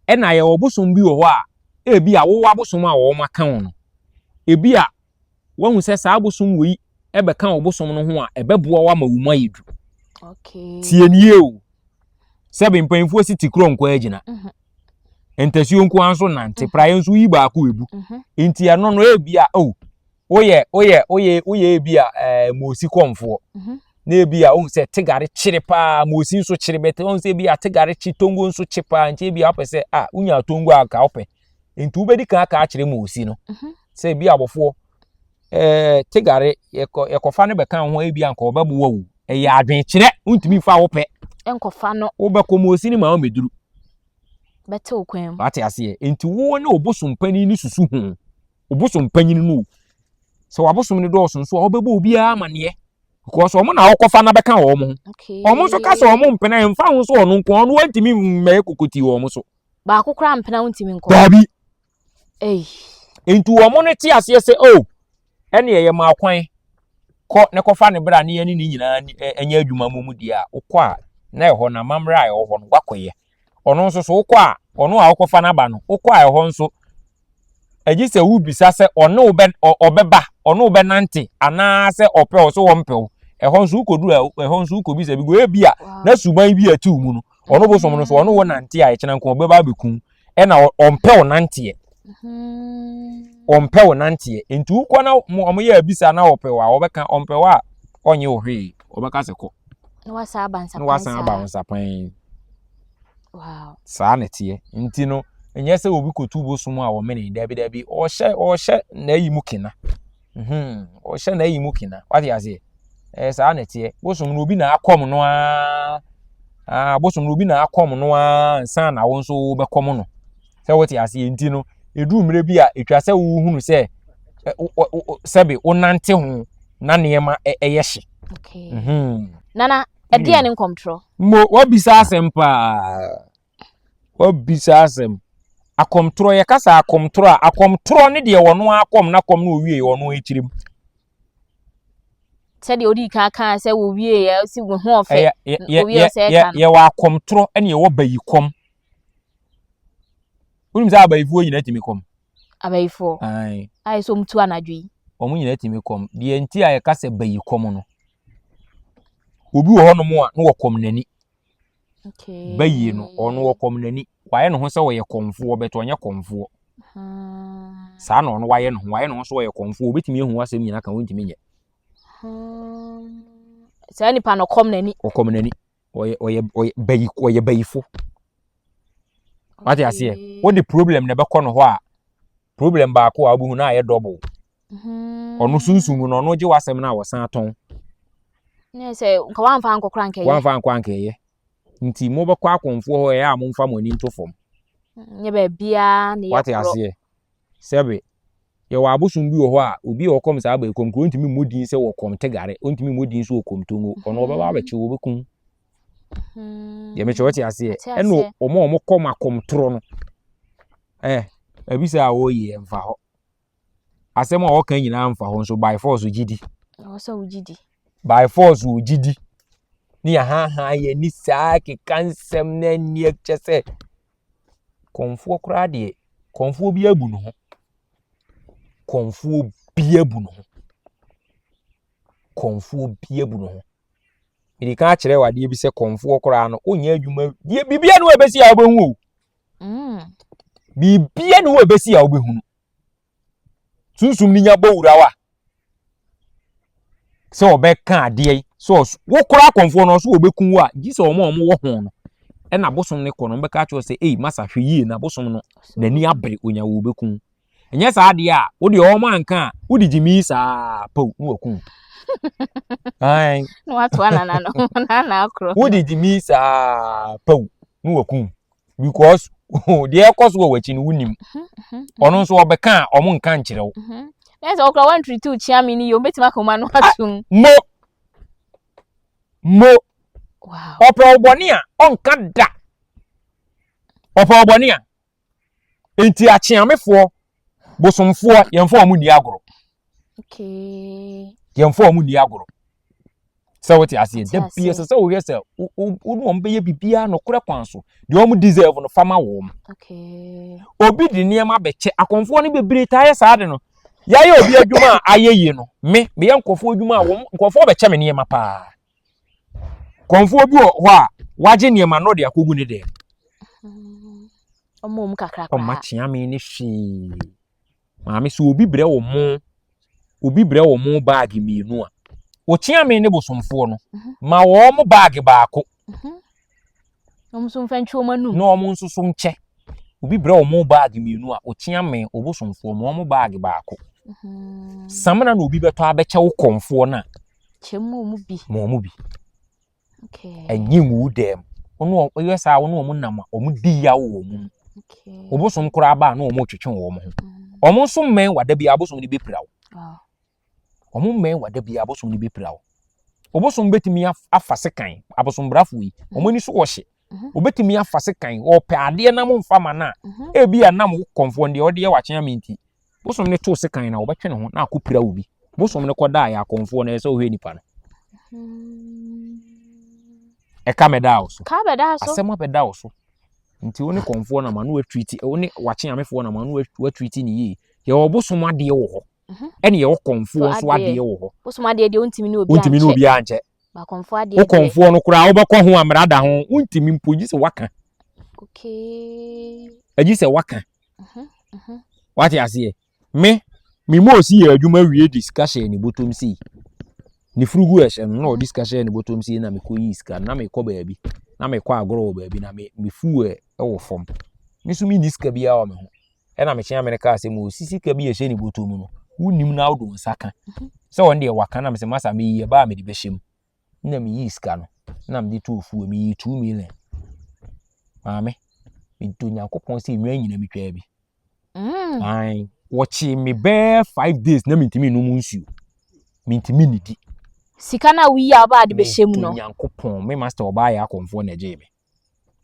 Ɛna yɛwɔ bosom bi wɔ hɔ a ebi a wowɔ abosom a wɔn aka wo no, ebi a wahu sɛ saa bosom wei ɛbɛka wo bosom no ho a ɛbɛboa wo ama wo mu ayɛ duru. Tie nie o. Sɛbe mpanyinfoɔ si ti korɔ nkɔ agyina. Mhm. Ntasuo nko ara nso nante, mhm. praeɛ nso yi baako ebu. Mhm. Nti ɛno no ebi a oh woyɛ woyɛ woyɛ woyɛ ebi a ɛɛ eh, moosi kɔnfoɔ mhm. na ebi a ohun sɛ tegare kyere paa moosi nso kyere bɛtɛ ohun sɛ ebi a tegare kye tongo nso kye paa nti ebi a wopɛ sɛ a wonya tongo a ka wopɛ nti wobɛdi kan aka akyerɛ moosi no mhm. sɛ ebi abɔfoɔ ɛɛ eh, tegare yɛkɔ yɛkɔfa no bɛka ho ebi a nka ɔbɛboa wo ɛyɛ adwenkyerɛ wontumi nfa wopɛ nkɔfa no wobɛkɔ moosi no ma wɔmɛduru bɛtew kwan mu wate aseɛ nti wo ne obosom panin no susu ho obosom panyin no o sɛ wabosom no dɔɔso nso a ɔbɛbɔ obiara amaneɛ because wɔn na ɔkɔfa na bɛka wɔn ho wɔn nso ka sɛ wɔn mpena mfa ho so ɔno nko ɔno wɔntumi mmɛyɛ kokoti wɔn so. Baako koraa mpena wontumi nkɔ. Daabi. Nti wɔn no te aseɛ sɛ o oh, ɛne ɛyɛ maa kwan kɔ ne kɔfa ne bra ne yɛne ne nyinaa ɛnyɛ adwuma mu mu deɛ a wokɔ a na ɛhɔ na amammerɛ a ɛwɔ hɔ no wakɔyɛ ɔno nso so wokɔ a ɔno a wokɔfa no aba no wokɔ a ɛhɔ nso Ɛgye sɛ wobisa sɛ ɔne wo bɛ ɔbɛba, ɔne wo bɛnante anaasɛ ɔpɛ wo so wɔmpɛ wo. Ɛhɔ nso wokɔduru a ɛhɔ nso wokɔbisa bi go ebi a na suban bi a ɛte wo mu no ɔno bosom no so ɔne wo nante a ɛkyena nko ɔbɛba abɛku ɛna ɔmpɛ wo nanteɛ. Ɔmpɛ wo nanteɛ. Nti wokɔ na ɔmo yɛ abisa na ɔpɛ wo a ɔbɛka ɔmpɛ wo a ɔnyɛ wo hwee ɔbɛka sɛ kɔ. Na wasan aba nsapan. Wow. Saa na ɛteɛ. Nti no, ɛnyɛ sɛ obi kɔtu bosom a wɔmene. Dabi dabi. Ɔhyɛ ɔhyɛ n'ayi mu kena. Mhm. Ɔhyɛ n'ayi mu kena. Wate aseɛ? Ɛyɛ saa na ɛteɛ. Bosom no obi na akɔm no ara. Ah, bosom no obi na akɔm no ara nsa na wo nso wobɛkɔm no. Sɛ wote aseɛ nti no, ɛduru mmerɛ bi a ɛtwa sɛ wohunu sɛ sɛbe wonante ho na nneɛma ɛyɛ hye. Okay. Mhm. Nana, ɛdeɛ ne nkɔmtorɔ? Mo, wabisa asɛm paa. Wabisa asɛm. Akɔmtorɔ, yɛka sɛ akɔmtorɔ a, akɔmtorɔ ne deɛ ɔno akɔm na kɔm no owie ɔno akyirim. Sɛdeɛ odi kan kaa sɛ wɔwie yɛ si wo ho ɔfɛ. Owie sɛ ɛka no. Yɛwɔ akɔmtorɔ ɛne yɛwɔ bayikɔm. Wonim sɛ abayifoɔ nyinaa tumi kɔm. Abayifoɔ. Ayɛ sɛ wɔn tu anadwo yi. Wɔn nyinaa tumi kɔm. Deɛ nti a yɛka sɛ bayikɔm no. Obi wɔ hɔnom a na wɔkɔm n'ani. Bayie no, ɔno wɔkɔm n'ani. Wayɛ ne ho sɛ ɔyɛ kɔmfoɔ bɛtɛ ɔnyɛ kɔmfoɔ. Hmm. Saa na ɔno wayɛ ne ho. Wayɛ ne ho sɛ ɔyɛ kɔmfoɔ. Obetumi ahu asɛm nyinaa ka wontumi nyɛ. Hmm. Saa nipa no ɔkɔm n'ani. Ɔkɔm n'ani. Ɔyɛ ɔyɛ ɔyɛ bayi ɔyɛ bayifo. Wate aseɛ? Wode problem na ɛbɛkɔ no hɔ a problem baako a wobɛhu na ayɛ double. Ɔno sunsum mu no, ɔno gye w'asɛm no a wɔsan tɔn. Ne sɛ nka wamfa ankɔ koraa anka ɛyɛ. Wamfa ankɔ anka ɛyɛ. Nti mobɛkɔ akɔmfoɔ hɔ ɛyɛ a momfa mo ani nto fam. Nyɛ baabiara na ɛyɛ Wate aseɛ? Sɛbe, yɛwɔ abosom bi wɔ hɔ a, obi a ɔkɔm saa bɛkɔm kuro ntumi mmɔ din sɛ wɔkɔm tegare, ɔntumi mmɔ din sɛ wɔkɔm tongo. Ɔno ɔbɛba abɛkye wo, ɔbɛkum wo. Deɛ mekyerɛ wote aseɛ? Ɛna wɔn a wɔkɔm akɔmtorɔ no, eh, abisa a wɔyɛ mfa hɔ. Asɛm a wɔka nyinaa mfa hɔ nso by force gye di. Ɛwɔ sɛ wogye di. By force wogye di. Ne yɛhaahaa yɛn ani saa keka nsɛm na ani kyɛ sɛ kɔmfoɔ koraa deɛ kɔmfoɔ bi abu ne ho. Kɔmfoɔ bi abu ne ho. Kɔmfoɔ bi abu ne ho. Mede ka akyerɛ wo adeɛ bi sɛ kɔmfoɔ koraa no wonyɛ adwuma deɛ biribiara ne wɔ ɛbɛsi a wobɛhu o. Biribiara ne wɔ ɛbɛsi a wobɛhunu. Sunsum no nya bɔ wura wo a sɛ ɔbɛka adeɛ yi sɛ ɔs wo koraa akɔmfoɔ no ɔso ɔbɛku wo a gye sɛ wɔn a wɔwɔ ho no ɛna bosom no kɔ no wɔbɛka akyerɛ sɛ ei masa hwɛ yie na bosom no n'ani abere onya wo ɔbɛku wo ɛnyɛ saa adeɛ a wo deɛ wɔn anka a wode gyimi saa pow na waku wo na watoa nana no nana akorɔ wode gyimi saa pow na waku wo because deɛ ɛkɔ so wɔ w'akyi no wonim mhm, mhm, mhm. ɔno nso ɔbɛka a ɔmo nka nkyerɛ wo na sɛ ɔkora wantiriti wo kyia me no yɛ ɔbɛtumi aka ɔma no ah, atom mo mo ɔpɛ ɔbɔne a ɔnka da ɔpɛ ɔbɔne a nti akyeamefoɔ bosomfoɔ yɛmfa wɔn nni agorɔ yɛmfa wɔn nni agorɔ sɛ wote aseɛ da bia sɛ sɛ wohwɛ sɛ wo ne wɔn bɛyɛ biribiara nokorɛ kwan so deɛ wɔn deserve no fa ma wɔn obi de nneɛma bɛkyɛ akɔmfoɔ no bebree taa yɛ saa de no yɛayɛ obi adwuma a ayɛ yie no me meyɛ nkurɔfoɔ adwuma a wɔn nkurɔfoɔ bɛkyɛ me nneɛma paa kɔmfoɔ bi wɔ hɔ a wagye nneɛma no de akɔgu ne dɛm ɔma wɔn kakra ɔma kyeame ne hwee maame sɛ obi brɛ wɔ mo obi brɛ wɔ mo baage mmienu a wɔkyeame ne bosomfoɔ no mhm. ma wɔn mo baage baako mhm. wɔn nso mfa ntwi wɔn anum na wɔn nso so nkyɛ obi brɛ wɔn mo baage mmienu a ɔkyeame obosomfoɔ ma wɔn mo baage baako mhm. samina na obi bɛtɔ abɛkyɛ wo kɔmfoɔ no a kyɛ mu wɔn bi ma wɔn bi ɛnyɛ ngu wo dɛm wɔn wɔyɛ saa wɔn wɔn nam a wɔn di yaw wɔ wɔn mu obosom koraa ba a na wɔn retwetwe wɔn ho mm. wɔn nso mmɛn wada bi abosom no bɛpira wo wɔn mmɛn wada bi abosom no bɛpira wo obosom bɛtumi afa sekan abosombrafo yi wɔn ani so wɔhye mhm. obɛtumi afa sekan ɔpɛ adeɛ nam mfa ma no a mhm. ebi a nam kɔnfoɔ deɛ ɔde yɛ wakye ame nti Bosom no too sekan na wɔbɛtwe ne ho na akɔpira wo bi. Bosom no kɔdaa yɛ akɔmfoɔ no ɛsɛ sɛ wohwɛ nipa no. Ɛka bɛdaa wo so. Ka bɛdaa so. Asɛm abɛda wo so. Nti wo ne kɔmfoɔ na ma no watriti, wo ne wakyeamefoɔ na ma no watriti ne yie. Yɛwɔ bosom adeɛ wɔ hɔ. Mhm. Ɛne yɛwɔ kɔmfoɔ nso adeɛ wɔ hɔ. Bosom adeɛ deɛ wontumi ne obi ankyɛ. Wontumi ne obi ankyɛ. Wo kɔmfoɔ no koraa wobɛkɔ ho a mmara da ho. Wontumi mpo gye sɛ waka. Okay. Agye sɛ waka. Mhm, mhm. Wate aseɛ? Me, me ma osi yɛ adwuma wie de sika hyɛɛ ne bɔtɔm sei. Ne furugu ɛhyɛ no na ɔde sika hyɛɛ ne bɔtɔm sei na mekɔ yii sika na mekɔ baabi na mekɔ agorɔ wɔ baabi na me me fuel wɔ fam. Me nso menni sika biara wɔ me ho. Ɛna mekyea me no kaa sɛ ma osi sika bi a ɛhyɛ ne bɔtɔ mu no wonim na wode wo nsa ka. Mhm. Sɛ ɔno deɛ waka na mesɛ masa meyi ɛbaa mede bɛhyɛ mu. na meyii sika no na mede too fuel meyii 2 million maame medɔ nyankopɔn sɛ nnwa nyina metwaa bi mm. Ae, wɔkyee me bɛɛ 5 days na mentumi nnom nsuo mentumi nnidi sika no a woyi a wobaa de bɛhyɛ mu no medɔ nyankopɔn me master ɔbaa yɛ akɔmfoɔ na ɛgyee me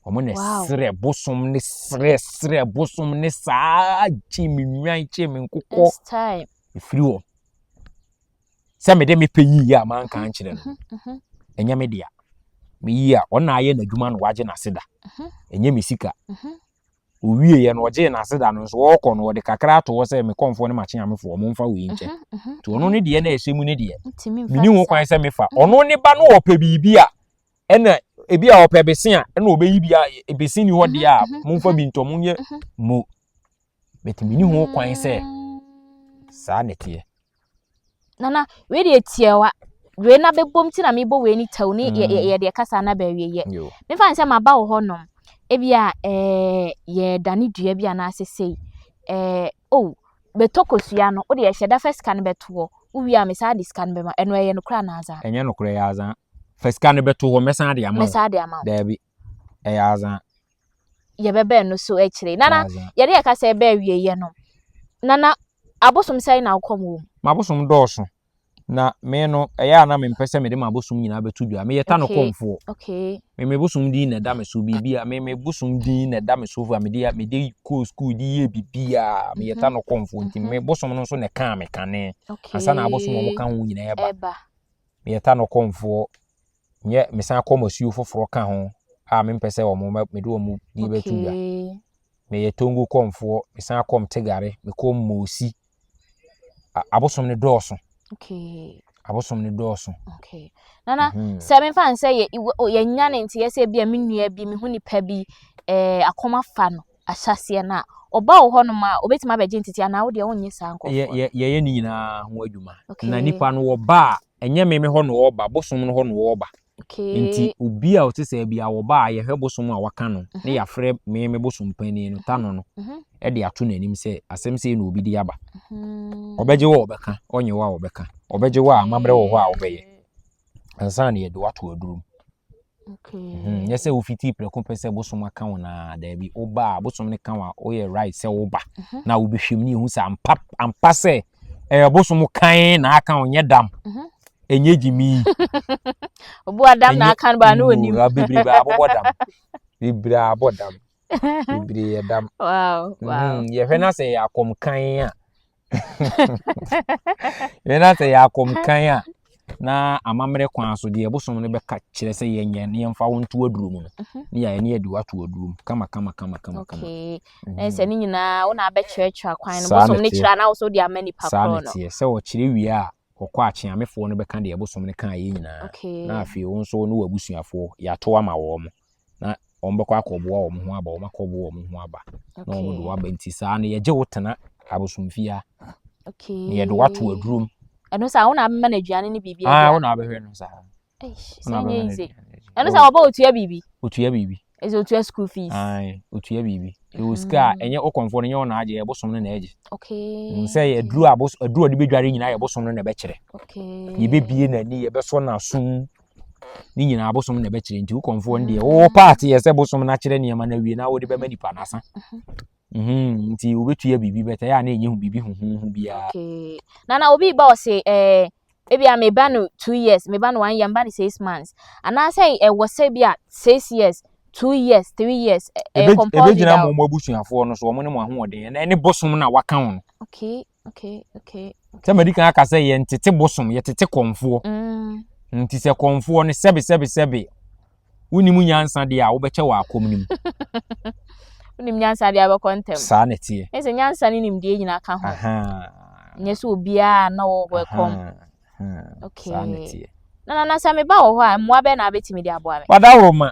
ɔmo na serɛ bosom ne serɛ serɛ bosom ne saa gye me nnwan gye me nkokɔ ɛfiri hɔ sɛ mede me pɛ yiyi a manka ankyerɛ no mhm, mhm. ɛnyɛ me dea meyi a ɔna ayɛ n'adwuma no wagye n'aseda mhm. ɛnyɛ me sika owieɛ no ɔgyee n'aseda no nso ɔrekɔ no ɔde kakra ato hɔ sɛ me kɔnfoɔ ne makyeamefoɔ ɔmo mfa wei nkyɛ nti ɔno ne deɛ na ɛhyɛ mu ne deɛ meni ho kwan sɛ mefa ɔno ne ba no ɔpɛ biribi a ɛna ebi a ɔpɛ bese a ɛna ɔbɛyi bi a bese ni hɔ deɛ a momfa bi ntɔ monyɛ mo but meni ho kwan sɛ saa na ɛteɛ Nana, wei deɛ tiawa. Wei na bɛbom ti na mebɔ wei ne tɛw ne mm. yɛde kasa na baawie yɛ. Mefa ne sɛ maba wɔ hɔnom. Ebi a ɛɛ yɛdane dua bi anaasɛ sei. Ɛɛ oh, Bɛtɔ kosua no, wode ɛhyɛ da fa sika no bɛto hɔ, wowie a mesan de sika no bɛma, ɛno ɛyɛ nokorɛ anaa azaa? Ɛnyɛ nokorɛ, ɛyɛ azaa. Fa sika no bɛto hɔ, mɛsan de ama wo. Mɛsan de ama wo. Daabi, ɛyɛ azaa. Yɛbɛba ɛno so akyire. Nana, yɛde yɛ kasa ɛbɛ awieɛ no, Nana, abosom sɛn na wokɔm wɔ mu? M'abosom dɔɔso. Na me no, ɛyɛ a na mempɛ sɛ mede m'abosom nyinaa bɛto dwa. Meyɛ ta no kɔmfoɔ. Okay. Me me bosom din na ɛda me so biribi a me me bosom din na ɛda me so a mede mede kɔɔ sukuu de yɛ biribiara. Meyɛ ta no kɔmfoɔ nti me bosom no nso na ɛkaa me kane. Okay. Ansa na abosom a wɔka ho nyinaa ɛba. Ɛba. Meyɛ ta no kɔmfoɔ. Nyɛ mesan kɔ masuo foforɔ ka ho a mempɛ sɛ wɔn mede wɔn din bɛto dwa. Okay. Meyɛ Tongo kɔmfoɔ, mesan kɔm Tegare, mekɔm Mosi. Abosom no dɔɔso. Okay. Abosom no dɔɔso. Okay. Nana, mm -hmm. sɛ memfa n sɛ yɛnya ne nti yɛ sɛ bi a me nua bi, mehu nipa bi, eh, akɔm afa no ahyɛseɛ no a, ɔba wɔ hɔnom a, obɛtumi abɛgye ntete anaa wo deɛ wonyɛ saa nkurɔfoɔ? Yɛyɛ ne nyinaa ho adwuma. Okay. Na nipa no wɔba a, ɛnyɛ me me hɔ na ɔreba, bosom no hɔ na ɔreba. Okay. Nti obi a ɔte sɛ bi a wɔba a yɛhwɛ bosom a waka no ne mhm. yɛafrɛ me me bosom panin no tano no mhm. de ato n'anim sɛ asɛm sei na obi de aba. Mhm. Ɔbɛgye wo a ɔbɛka, ɔnyɛ wo a ɔbɛka. Ɔbɛgye wo a amammerɛ wɔ hɔ a wobɛyɛ ansa na yɛde wo ato aduro mu. Okay. Nyɛ sɛ wofiti prɛko pɛ sɛ bosom aka wo naa daabi woba a bosom no ka wo a woyɛ right sɛ woba mhm. na wobɛhwɛ mu ne yɛhu sɛ ampa ampa sɛ ɛyɛ bosom kan na aka wo nyɛ dam mhm. ɛnyɛ gyimi obu adam na aka no ba no onim bebree abobɔ dam bebree abɔ dam bebree yɛ dam wow wow mm, yɛhwɛ na sɛ yɛ akɔm kan a yɛhwɛ na sɛ yɛ akɔm kan a na amammerɛ kwan so deɛ bosom no bɛka kyerɛ sɛ yɛnyɛ ne yɛmfa wo nto aduro mu no mhm. ne yɛayɛ ne yɛde wato aduro mu kama kama kama kama kama okay na sɛ ne nyinaa wo na abɛkyerɛkyerɛ kwan no bosom no kyerɛ na wo so de ama nipa saa korɔ na no teɛ sɛ wɔkyerɛ wie a wɔkɔ akyeamefoɔ no bɛka deɛ bosom no kaa yɛ nyinaa okay na afei wo nso ne w'abusuafoɔ yɛato ama wɔn mo na wɔn bɛkɔ akɔboa wɔn ho aba wɔn akɔboa wɔn ho aba na wɔn de waba nti saa no yɛgye wo tena abosomfie ha okay na yɛde wato aduro mu ɛno saa wo na abɛma no aduane ne biribi ah wo na abɛhwɛ no saa sɛ nyɛ easy ɛno saa wɔba otua biribi otua biribi ɛsɛ otua school fees ae otua biribi ɛwɔ sika a ɛnyɛ ɔkɔmfoɔ no nyɛ wɔn na agye ɛyɛ bosom no na ɛgye okay sɛ yɛ aduro a bosom aduro a ɔde bɛdware nyinaa yɛ bosom no na ɛbɛkyerɛ okay yɛbɛbie n'ani yɛbɛsɔ n'asom ne nyinaa bosom na ɛbɛkyerɛ nti wokɔmfoɔ no deɛ wo paate yɛ sɛ bosom no akyerɛ nneɛma no awie na wode bɛma nipa no asa mhm, nti wobɛtua biribi bɛtɛ yɛ a na ɛnyɛ hu biribi huhuhu biara okay na na obi ba ɔse eh ebi a meba no 2 years meba no 1 year meba no 6 months anaasɛ ɛwɔ sɛ bi a 6 years 2 years 3 years ɛyɛ compulsory ɛbɛgyina mo mo abusuafoɔ no so wɔn ne mo ahoɔden ɛna ɛne bosom na waka ho no okay sɛ madi kan aka sɛ yɛntete bosom yɛtete kɔmfoɔ nti sɛ kɔmfoɔ no sɛbe sɛbe sɛbe wonim nyansa deɛ a wobɛkyɛ wɔ akɔm no mu wonim nyansa deɛ abɛkɔ ntɛm saa na ɛteɛ ɛsɛ nyansa ne nimdeɛ nyinaa ka ho nyɛ sɛ obiara na wɔwɔ ɛkɔm okay saa na ɛteɛ na na sɛ meba wɔ hɔ a mmoa bɛɛ na abɛtumi de aboa me wadaworo ma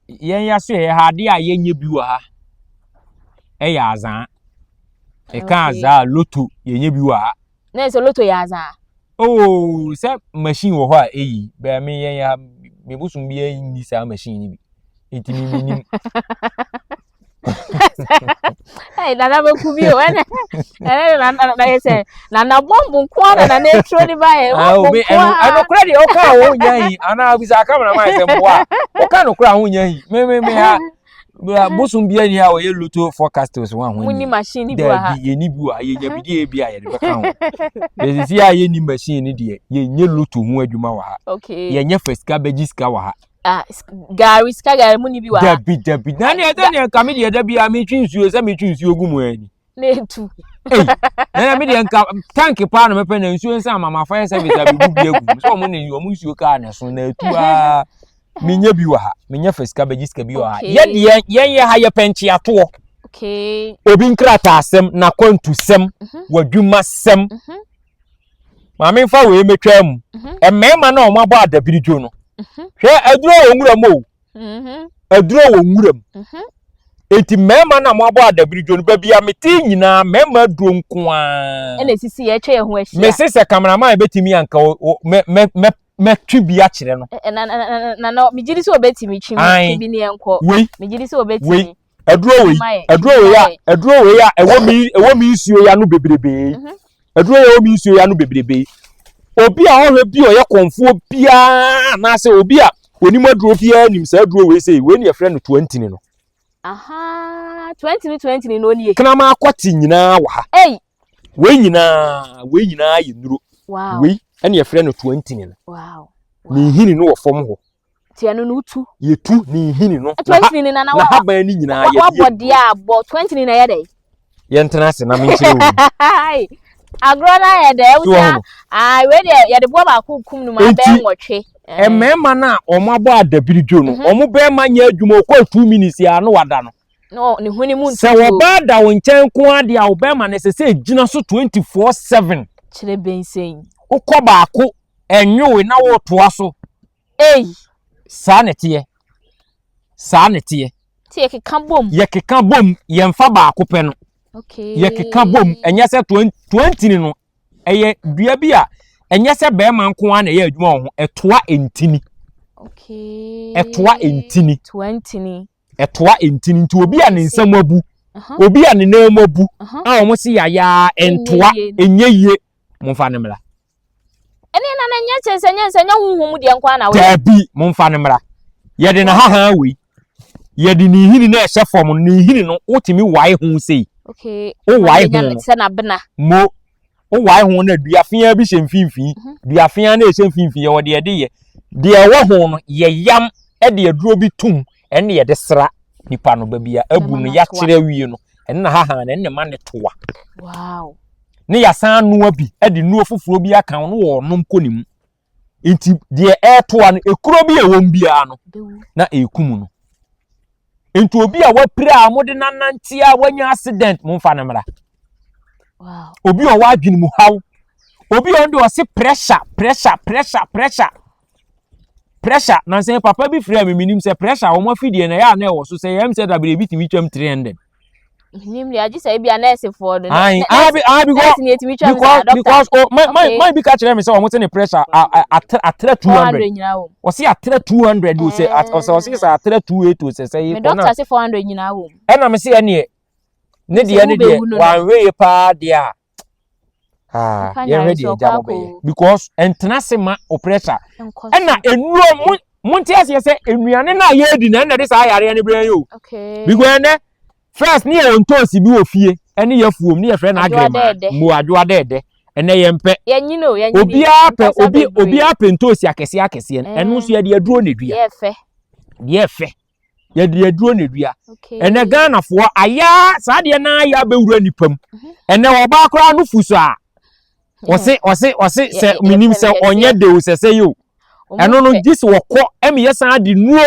yɛn yɛ so yɛ ha adeɛ a yɛnyɛ bi wɔ ha ɛyɛ azaa ɛka azaa lotto yɛnyɛ bi wɔ ha na sɛ lotto yɛ azaa oh sɛ machine wɔ hɔ a ɛyi bɛɛ me yɛn ha me bosom bi nni saa machine no bi nti me menim Hey, nana bɛku bi o ɛnɛ ɛnɛ nana na yɛ sɛ nana bɔmbu nko ara na nana eturo ne ba yɛ bɔmbu nko ara ɛno kora deɛ ɔka a wɔn nya yi anaa bisa kamara maa sɛ mboa ɔka no kora a wɔn nya yi me me me ha bosom bi ani a wɔyɛ lotto forecasters wɔn ahoɔ ni mu ni machine bi wɔ ha daabi yɛ ni bi wɔ ha yɛ nya bi deɛ bi a yɛde bɛka ho yɛsisi a yɛ ni machine ni deɛ yɛ nyɛ lotto ho adwuma wɔ ha okay yɛ nyɛ fɛ sika bɛgye sika wɔ ha ah gari sika gari mu ni bi wɔ ha dabi dabi na neɛ sɛ neɛ nka me deɛ da bi a metwi nsuo sɛ metwi nsuo gu mu ani na etu ei na me deɛ nka tank paa na mɛpɛ na nsuo nsa ama ma fire service a mebu bi agu mu sɛ ɔmo ne ɔmo nsuo kaa na ɛso na etu aa menyɛ bi wɔ ha menyɛ fɛ sika bɛgye sika bi wɔ ha yɛ deɛ yɛn yɛ ha yɛpɛ nkyeatoɔ okay obi nkrataa asɛm n'akwantusɛm mhm. w'adwumasɛm mhm. maame nfa wei mɛtwa mu mhm. mmarima na wɔn abɔ adabiridwo no hwɛ aduro wɔ nwura mu o aduro wɔ nwura mu eti mmarima na wɔn abɔ adabiridwo no baabi a mete nyinaa mmarima aduro nko ara ɛna esisi yɛ atwa yɛn ho ahyia mese sɛ cameraman betumi anka o mɛ mɛ mɛ mɛtwe bi akyerɛ no. na na na na na megye di sɛ obetumi twe bi ne yɛn kɔ wei megye di sɛ obetumi. Aduro wei, aduro wei a, aduro wei a ɛwɔ mi ɛwɔ mi nsuo ya no bebrebe yi. Mhm. Aduro yi ɛwɔ mi nsuo ya no bebrebe yi. Obi a ɔhwɛ bi a ɔyɛ kɔnfoɔ biara anaasɛ obi a onim aduro biara nim saa aduro wei sɛ wei ne yɛfrɛ no tuantini no. Aha, tuantini tuantini no nie. Kraman akɔte nyinaa wɔ ha. Ei. Wei nyinaa, wei nyinaa yɛ nnuro. Wow. Wei ɛne yɛfrɛ no tuantini no. Wow. Ne nhini no wɔ fam hɔ. Nti ɛno no wotu. Yɛtu ne nhini no. 20 ni na na n'ahaban no nyinaa yɛde wabɔ deɛ a bɔ 20 ni na ɛyɛ dɛ. Yɛntena ase na menkyerɛ wo. Agorɔ no ayɛ dɛ ɛwusia ah wei deɛ yɛde boɔ baako kum no ma abɛɛ nwɔtwe. Mmarima no a wɔn abɔ adabiridwo no mhm. wɔn bɛrima nyɛ adwuma okɔ 2 minutes a no wada no. Ne ho ne mu ntutuo. Sɛ wɔbaa da wo nkyɛn nko ara deɛ a wo bɛrima no ɛsɛ sɛ egyina so 24/7. Kyerɛ bɛnsɛn. Wokɔ baako ɛnwoe na wɔretoa so. Ei. Saa na ɛteɛ. Saa na ɛteɛ. Nti yɛkeka bom. Yɛkeka bom, yɛmfa baako pɛ no. Okay. Yɛkeka bom, ɛnyɛ sɛ 20 no, ɛyɛ dua bi a ɛnyɛ sɛ bɛrima nko ara na ɛyɛ adwuma wɔ ho, ɛtoa ntini. Okay. Ɛtoa ntini. Toa ntini. Ɛtoa ntini nti obi a ne nsam abu, obi a ne nan mu abu, a wɔn se yayaa ntoa, ɛnyɛ yie, momfa ne mmra. Ɛne na na nyɛ kyerɛ sɛ nyɛ sɛ nyɛ honhom mu deɛ nko ara na woyɛ. Daabi, momfa no mmra. Yɛde n'ahahan wei, yɛde ne nhini na ɛhyɛ fam no, ne nhini no wotumi wae ho sei. Okay. Wowae ho. Sɛ n'abena. Mo, wowae ho na dua feaa bi hyɛ mfimfini. Mhm. Dua feaa na ɛhyɛ mfimfini yɛwɔ deɛ yɛde yɛ. Deɛ ɛwɔ ho no, yɛyam de aduro bi tom ɛne yɛde sra nipa no baabi a abu no yɛakyerɛ awie no ɛne na hahan no ɛne ma ne toa. Wow. Ne yɛasan anoa bi de nnuro foforɔ bi aka ho no wɔnom kɔ ne mu nti deɛ ɛretoa no ekuro bi a ɛwɔ mu biara no na ɛrekum no nti obi a wapira a wɔde nanante a wanya accident momfa no mmra obi a ɔwɔ adwene mu haw obi a ɔno deɛ ɔse pressure pressure pressure pressure pressure na sɛ papa bi frɛ me menim sɛ pressure wɔn afidie na ɛyɛ a na ɛwɔ so sɛ yɛm sɛ dabere ebi tumi twam 300 Nim deɛ agye sɛ ebi a nɛɛsefoɔ no. Ayi, ah, bi, ah, because because because oh, my my my bi ka kyerɛ mi sɛ wɔn ti ne pressure atra 200. Wɔsi atra 200 o sɛ ɔsɛ ɔsi sɛ atra 280 o sɛ sɛ yi kɔ na. Me doctor se 400 nyinaa wɔ mu. Ɛna mi se ɛneɛ ne deɛ ne deɛ wɔanhwɛ yie paa deɛ a ah yɛhwɛ deɛ agya mo bɛyɛ because ɛntena se ma o pressure ɛna nnuro mo mo nte aseɛ sɛ nnuane no a yɛredi na ɛna de saa yareɛ no brɛ yɛ o because ɛnɛ first ne yɛ ntoosi bi wɔ fie ɛne yɛ fuom ne yɛfrɛ no agrema mo adwoa dɛɛdɛ ɛnɛ yɛn pɛ obiara pɛ obi obiara pɛ ntoosi akɛseɛ akɛseɛ ɛno nso yɛde aduro na edua deɛ ɛfɛ yɛde aduro na edua ɛnɛ ghanafoɔ ayaa saa deɛ naa yɛ abɛwura nipa mu mhm. ɛnɛ ɔbaa koraa no fu so a ɔse ɔse ɔse sɛ menim sɛ ɔnyɛ de o sɛ sɛ yi o ɛno no gye sɛ wɔkɔ ɛmi yɛ san de nuo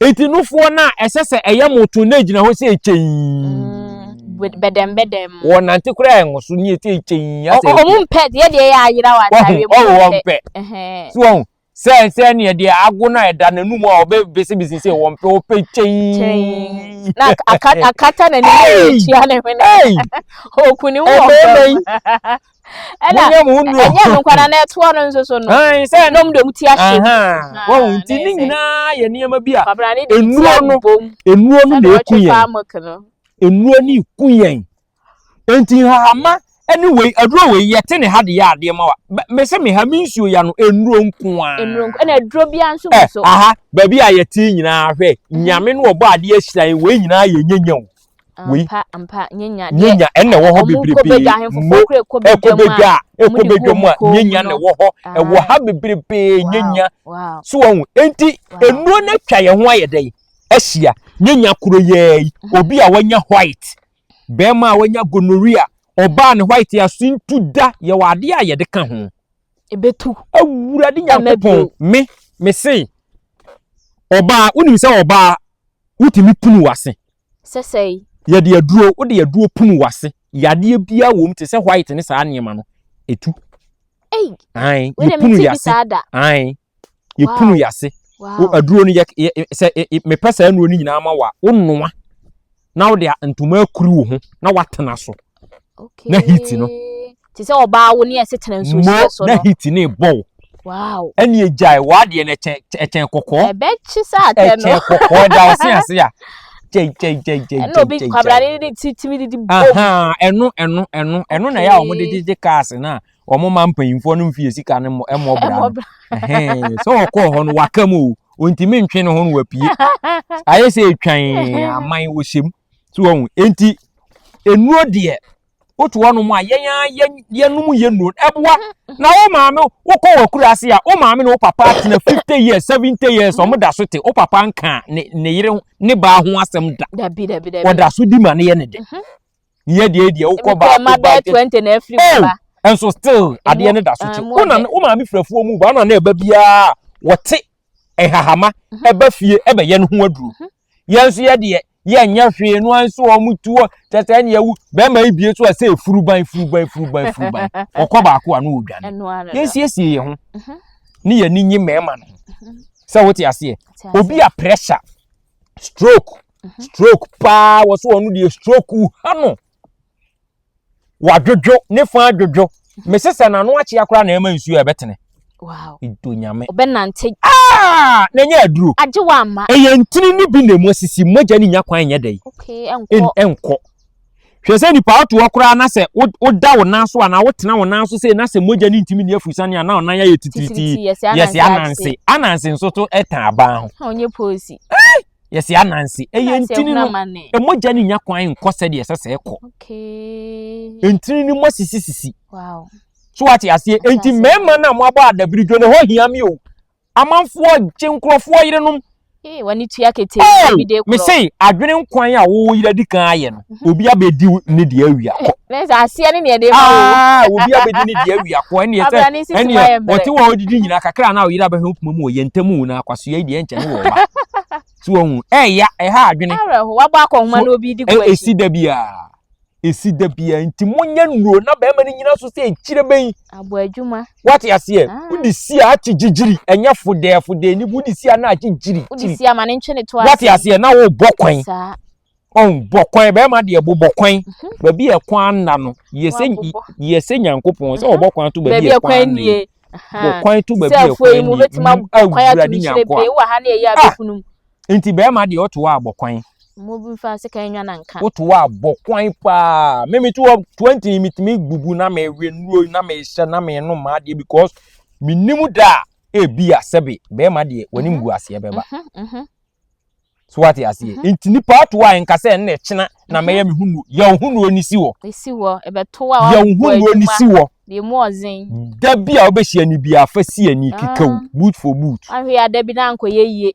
eti nufoɔ no a ɛsɛ sɛ ɛyɛ moto na egyina hɔ sɛ ekyɛn mm, bɛdɛm bɛdɛm wɔn nante koraa ɛnwo so ne eti ekyɛn asɛ ɔmo mpɛ deɛ deɛ yɛ ayera wɔ ataare mu ɔho ɔmo mpɛ so wɔn Sɛ sɛ neɛ deɛ ago no a ɛda n'anum a ɔbɛ bisibisi sɛ wɔn pɛ ɔpɛ kyɛn. Na akata n'anim na etua ne hwene. Oku ne ho wɔ fam. Ɛna ɛnyɛ no nkwa na ɛtoɔ no nso so no. Sɛ nom de ti ahyɛ mu. Wɔn nti ne nyinaa yɛ nneɛma bi a nnuro no nnuro no na eku yɛn. Nnuro no eku yɛn. Enti nhahama ne wei aduro wei yɛte ne ha de yɛ adeɛ ma wa mese me ha me nsuo ya no nnuro nko ara. Nnuro nko ɛna aduro biara nso mu so. Aha baabi a yɛte nyinaa hwɛ mhm. nyame no ɔbɔ adeɛ ahyira yɛn wei nyinaa yɛ nyanya o. Wei ampa ampa nyanya nyanya ɛna ɛwɔ hɔ bebrebe mo ɛkɔ bedwa ɛkɔ bedwa mu a nyanya na ɛwɔ hɔ ɛwɔ ha bebrebe nyanya so wɔn enti nnuro no atwa yɛn ho ayɛ dɛ ahyia nyanya kuro yɛɛ yi mhm. obi a wanya white Bɛrima a wanya gonorrhea, ɔbaa ne white a so ntu da, yɛwɔ adeɛ a yɛde ka ho. Ebetu. Awurade Nyankopɔn, me, me se, ɔbaa, wonim sɛ ɔbaa, wotumi punu w'ase. Sɛsɛe. Yɛde aduro, wode aduro punu w'ase. Yadeɛ biara wɔ mu te sɛ white ne saa nneɛma no, etu. Ei. Ae, yɛpunu yɛase. Ae. Yɛpunu yɛase. Aduro no yɛ sɛ mepɛ saa nnuro no nyinaa ma wa, wonoa na wode ntoma akuru wo ho na watena so. Na heat no. Te sɛ ɔbaa wo ne ɛsɛ tena nsuo hyɛ so no. Na heat ne bɔ wo. Wow. Ɛne egyae w'adeɛ no ɛkyɛn ɛkyɛn kɔkɔɔ. Ɛbɛkye sɛ atɛ no. Ɛkyɛn kɔkɔɔ ɛda ɔse ase a. Gyai gyai gyai gyai. Ɛna obi kwabrane de ti timi didi bom. Ɛno ɛno ɛno ɛno na ɛyɛ a wɔn de gyegye cars na wɔn ma mpanyinfoɔ no mfie sika no mmɔ bra no. Sɛ ɔkɔɔ hɔ no waka mu o ontumi ntwe ne ho no wapue. Ayɛ sɛ etwan aman wɔhyɛ mu. So wɔn enti enuo deɛ woto hɔnom a yɛn ara yɛn yɛnom yɛ nnuro ɛboa mhm. na wo maame wokɔ wɔ akura ase a wo maame ne wo papa atena 50 years 70 years ɔmo da so te wo papa nka ne ne yere ne baa ho asɛm da ɔda so di ma ne yɛ ne de mhm. yɛ deɛ deɛ wokɔ baako ba oh nso still adeɛ ne da so te wo na wo maame firafuo mu ba na na ɛba biara wɔte nhahama mhm. ɛba fie ɛbɛyɛ no ho aduro yɛn nso yɛ deɛ yɛnyɛ hwee no nso wɔn tu hɔ kyɛ sɛ ɛne ɛwu bɛrima yi bie so a sɛ efuruban furuban furuban furuban ɔkɔ baako a no odwane yɛnsiesie yɛn ho mhm. ne yɛn ani nye mmarima no mhm. sɛ wote aseɛ obi a pressure stroke mhm. stroke paa wɔ so ɔno deɛ stroke ha no wadwodwo ne fa adwodwo mese sɛ n'ano akyea koraa na ɛma nsuo a ɛbɛtene wow edo nyame ɔbɛnante ah na ɛnyɛ aduro agye wa ama ɛyɛ ntini ne bi na emu asisi mogya ne nya kwan nyɛ dɛ okay ɛnkɔ ɛnkɔ hwɛ sɛ nipa ato hɔ koraa na sɛ woda wo nan so anaa wotena wo nan so sɛ na sɛ mogya ne ntumi ne afusane anaa ɔnan ayɛ titiritii yɛsi ananse ananse nso to ɛtan aban ho ɔnyɛ poosi yɛsi ananse ɛyɛ ntini no mogya no nya kwan nkɔ sɛdeɛ ɛsɛ sɛ ɛkɔ ntini no mu asisisisi so wate aseɛ enti mmarima no a moabɔ adabiridwo no hɔ hia me o amanfoɔ gye nkurɔfoɔ yerenom wani tua kete oh, mese adwene nkwan a wo yere di kan ayɛ no mhm. obi abɛdi ne deɛ awia kɔ aseɛ ne deɛ de ma ah, obi abɛdi ne deɛ awia kɔ ɛneɛ sɛ ɛneɛ wɔte wɔ ɔdidi nyinaa kakra na ɔyere abɛhwɛ okuma mu ɔyɛ ntam wo na akwasoa yi deɛ nkyɛ ne wɔ ɔba so wɔn ɛɛya ɛha adwene awerɛho wabɔ akɔnhoma na obi di gu akyi ɛsi da biara ɛsi da biara nti monyɛ nnuro na bɛrima no nyina so sɛ ɛkyerɛ bɛyi abɔ adwuma wate aseɛ ah. wode si a akye gyigyiri ɛnyɛ fodɛɛ fodɛɛ ni wode si a na akye gyiri wode si ama ne ntwe ne to ase wate aseɛ na wobɔ kwan ɔn bɔ kwan bɛrima deɛ bobɔ kwan mhm. baabi a ɛkwan nna no yɛ sɛ yɛ sɛ nyankopɔn sɛ mhm. ɔbɔ kwan to baabi a ɛkwan nna yi bɔ kwan to baabi a ɛkwan nni yi awurade nyanko a ah nti bɛrima deɛ ɔto hɔ abɔ kwan woto hɔ abɔ kwan paa mimi to hɔ 20 mitumi bubu na mewe nnuro na mehyɛ na menom adeɛ because menim da a ebi a sɛbe bɛrima deɛ w'anim mhm. gu aseɛ bɛba so wate aseɛ mhm. nti nipa ato a nka sɛ ɛnna ɛkyena na mhm. mɛyɛ me ho nuo yɛ wo ho nuo ni si hɔ si hɔ ɛbɛto a yɛ wo ho nuo ni si hɔ deɛ mu ɔzen da bi a wobɛhyia ni bi afa si ani ah. kekaw boot for boot ahwɛ ya da bi na ankɔyɛ yie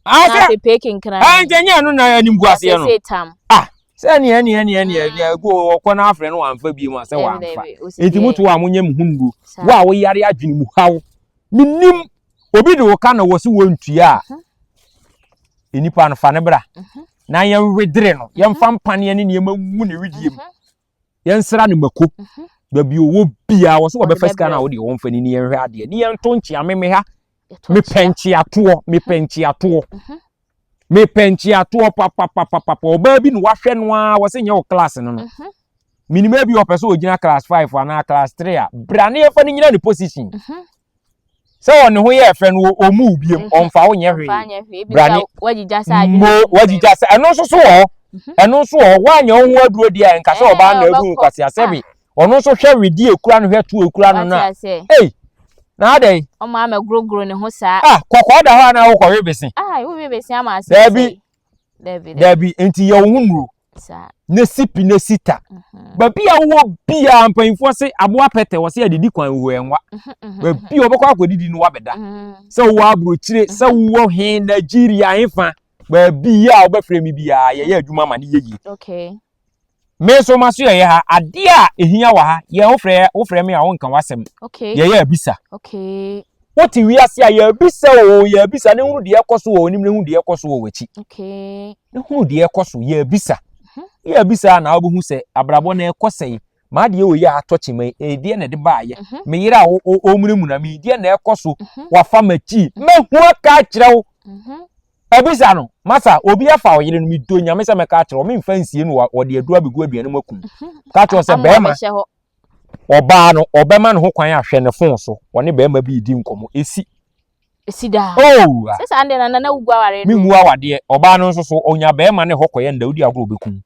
na pepee kenkran ɛnkyɛ nyɛ ɛno na anim gu aseɛ no ah sɛ ɛne ɛne ɛne ɛne ɛne ɛgu ɔkɔ na afrɛ no wamfa bi mu a sɛ wamfa nti mo to a monyɛ mo ho nuo wo a woyare adwene mu haw menim obi de wo ka na wɔ se wɔntua a mhm. nipa no fa ne bra mhm. na yɛnwedere no yɛmfa mhm. mpaneɛ ne nneɛma ngu ne wedie mu yɛnsra no mako baabi ɔwɔ biara wɔ so wɔbɛfa sika no a wode wɔmfa ni ne yɛnhwɛ adeɛ ne yɛnto nkyea meme ha mepɛ nkyeatoɔ mepɛ nkyeatoɔ mepɛ nkyeatoɔ papapapapa ɔbaa bi na wahwɛ no ara wɔ sɛ nyɛ wɔ class no no mhm. minima bi ɔpɛ sɛ ɔgyina class five anaa class three a bra ne yɛfa no nyina ne position mhm. sɛ ɔne ho yɛ fɛ no ɔmu biem mhm. ɔmfa wo nyɛ hwee bra ne mo wagyigya sɛ ɛno nso so wɔ hɔ ɛno nso wɔ hɔ woanyɛ wo ho aduro deɛ nka sɛ ɔbaa na abu nkwasea sɛbe ah. ɔno nso hwɛ wedi ekura no hwɛ to ekura no na ei na adɛn. Ɔmo ama guroguro ne ho saa. Ah kɔkɔɔ da hɔ a na wokɔ we bese. Ah wo we bese ama ase. Daabi. Daabi daabi nti yɛ wo ho nnuro. Saa. Ne si pi ne si ta. Mhm. Baabi a wowɔ biara mpanyinfoɔ se aboa pɛtɛ wɔ se adidi kwan wɔ ɛnwa. Mhm, mhm, Baabi a wɔbɛkɔ akɔdidi no wabɛda. Sɛ wowɔ aburokyire sɛ wowɔ he Nigeria hefa baabi a wobɛfrɛ me biara yɛyɛ adwuma ma ne yɛ yie. Okay. Me nso maso yɛyɛ ha adeɛ a ehia wɔ ha yɛ wofrɛ wofrɛ me a wonka w'asɛm okay. yɛyɛ abisa okay. Wote wiase a yɛabisa o yɛabisa ne hunu deɛ ɛkɔ so wɔ w'anim ne hunu deɛ ɛkɔ so wɔ w'akyi okay. ne hunu deɛ ɛkɔ so yɛabisa mhm. yɛabisa na wobɛhu sɛ abrabɔ na ɛkɔ sɛe m'adeɛ wɔ yi a atɔ kyema yi ɛdeɛ na ɛde baayɛ mhm. me yere a ɔmunamuna me deɛ na ɛkɔ so mhm. wafa m'akyi mɛhu aka akyerɛ wo Abisa no, Masa, obi afa ɔyere no, medɔ Nyame sɛ mɛka akyerɛ wo, memfa nsie no, wɔde aduro abɛgu aduane mu akum. Ka kyerɛ sɛ bɛrima, ɔbaa no, ɔbɛma ne ho kwan ahwɛ ne fon so, ɔne bɛrima bi redi nkɔmmɔ, ɛsi. Esi daa. Oh! Sɛ saa deɛ na na wogu awareɛ no. Mengu awadeɛ. Ɔbaa no nso so, ɔnya bɛrima ne hɔ kɔyɛ nda, wodi agorɔ ɔbɛkum.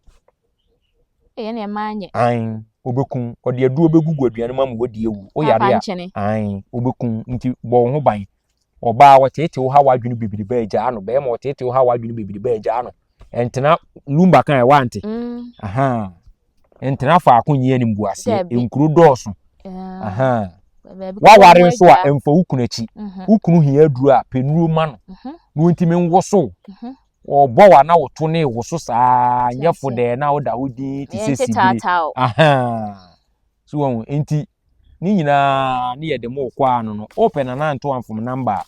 Ɛyɛ ne ɛmaa nyɛ. Ae, ɔbɛkum. Ɔde aduro bɛgugu aduane mu ama wadi awu. Woyare a, ae, ɔbɛkum. Nti bɔ wo ho ban. Ɔbaa ɔteetee wo ha w'adwene bebrebe a gyaa no. Bɛrima ɔteetee wo ha w'adwene bebrebe a gyaa no. Ɛntena lumba kan ɛ wante. Mm. Aha. Ntena faako nyi animguaseɛ. Nkuro dɔɔso. Aha. Waware nso a ɛmfa wo kunu akyi. Mhm. Wo kunu hia aduro a pɛ nnuro ma no. Mhm. Na ɔntumi nwosow. Mhm. Wɔbɔ wa na woto ne woso saa nyɛ fo dɛɛ na woda hɔ din te sɛ sibire. Aha. So wɔn nti ne nyinaa ne yɛde mo kɔ ano no wopɛ Nana Ntoanfom namba a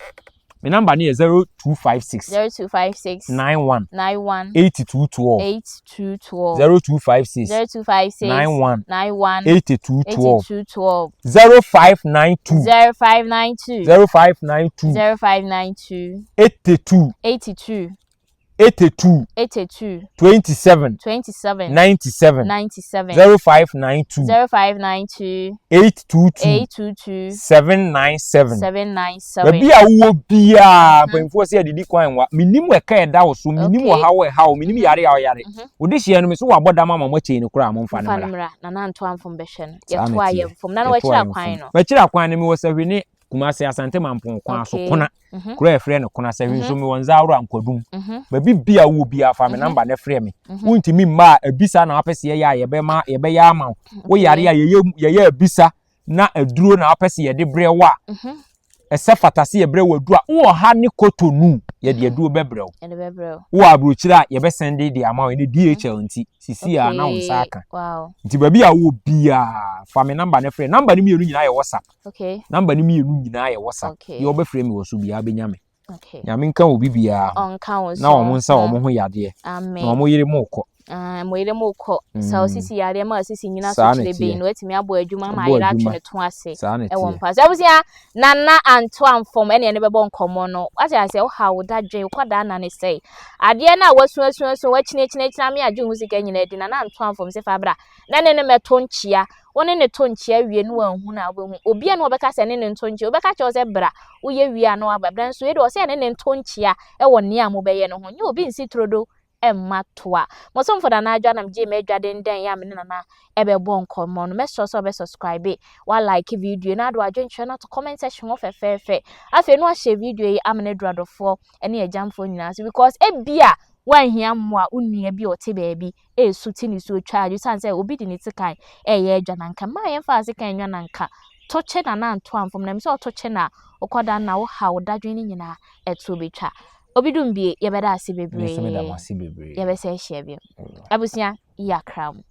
me namba no yɛ 0256 0256 91 91 8212 8212 0256 0256 91 91 8212 8212 0592 0592 0592 0592 82 82 82 82 27 27 97 97 0592 0592 822 822 797 797 baabi a wowɔ biara mhm. mpanyinfoɔ sɛ adidi kwan wa menim ɛka ɛda wo so menim ɔhaw ɛha wo menim yare a ɔyare mhm. wode hyia no me so wabɔ dam ama moakyei no koraa momfa no mmra nana nto amfom bɛhwɛ no yɛto ayɛ mfom na na wakyerɛ akwan no wakyerɛ akwan no mewɔ sahwi ne Kumasi Asante Mampong kwan so Kona mhm. kuro a yɛfrɛ no Kona sɛ nso mewɔ Nzaworo Ankwadum mhm. baabi bi a wowɔ biara fa me namba na frɛ me wontumi mma a abisa na wapɛ sɛ yɛyɛ a yɛbɛma yɛbɛyɛ ama wo woyare a yɛyɛ yɛyɛ abisa na aduro na wapɛ sɛ yɛde brɛ wo a ɛsɛ fata sɛ yɛbrɛ wo aduro a wowɔ ha ne Kotonu yɛde aduro bɛbrɛ wo wowɔ aburokyire a yɛbɛsɛn de de ama wo ɛne DHL nti sisi a na wo nsa aka nti baabi a wowɔ biara fa me namba no frɛ namba no mmienu nyinaa yɛ WhatsApp Okay. Number no mmienu nyinaa yɛ WhatsApp. Okay. Deɛ ɔbɛfrɛ mi wɔ so biara bɛnya me. Okay. Nyame nka obi biara ho. Ɔnka wo Na so. wɔn nsa wɔn ho yadeɛ. Amen. Na wɔn yere mu kɔ. Ah, mo yere mu kɔ. Sɛ osisi yadeɛ ma osisi nyina so Saa na kyerɛ ɛteɛ. bɛyi no watumi abɔ adwuma ama Abɔ ayere atwe adwuma. ne to ase. Saa na Ɛwɔ ɛteɛ. mpa so. Abusua, Nana Anto Amfom ɛne ɛne bɛbɔ nkɔmmɔ no. Wate aseɛ, woha wo dadwen, wokɔdaa na ne sɛe. Adeɛ no a wasuasuasua, wakyinakyinakyina ame agye wo ho sika nyinaa di. Nana Anto Amfom se fa bra na ne ne mɛto nkyea. Wo ne no to nkyea wie no wanhunu a wobɛhu. Obi a na ɔbɛka sɛ ne ne nto nkyea, wobɛka kyerɛ wo sɛ bra, woyɛ wie a na waba. Nanso wei deɛ ɔsɛ ɛne ne nto nkyea wɔ nea mobɛyɛ no ho. Nyɛ obi nsi turodo mma toa. Mo somfo Nana Adwoa na megyee m'adwa dendɛn yɛ a me ne Nana ɛbɛbɔ nkɔmmɔ no. Mɛsrɛ sɛ wobɛ subscribe, wa like video na ade w'adwenkyerɛ no ato comment section hɔ fɛfɛɛfɛ. Afei na wahyɛ video yi amene duru adɔfoɔ ne agyamfoɔ nyinaa so because ebia woanhia mmoa wo nua bi a ɔte baabi resu te nisuo twa adwo esiane sɛ obi de ne ti kan reyɛ adwa na nka mmaa yɛmfa ase kan nwa na nka to kye na na nto amfam na mesɛ ɔto kye na wokɔda na wohaw dadwen no nyinaa ɛto bɛtwa obi dum bie yɛbɛda ase bebree yɛbɛsɛ ahyia bio abusua yɛakra mu.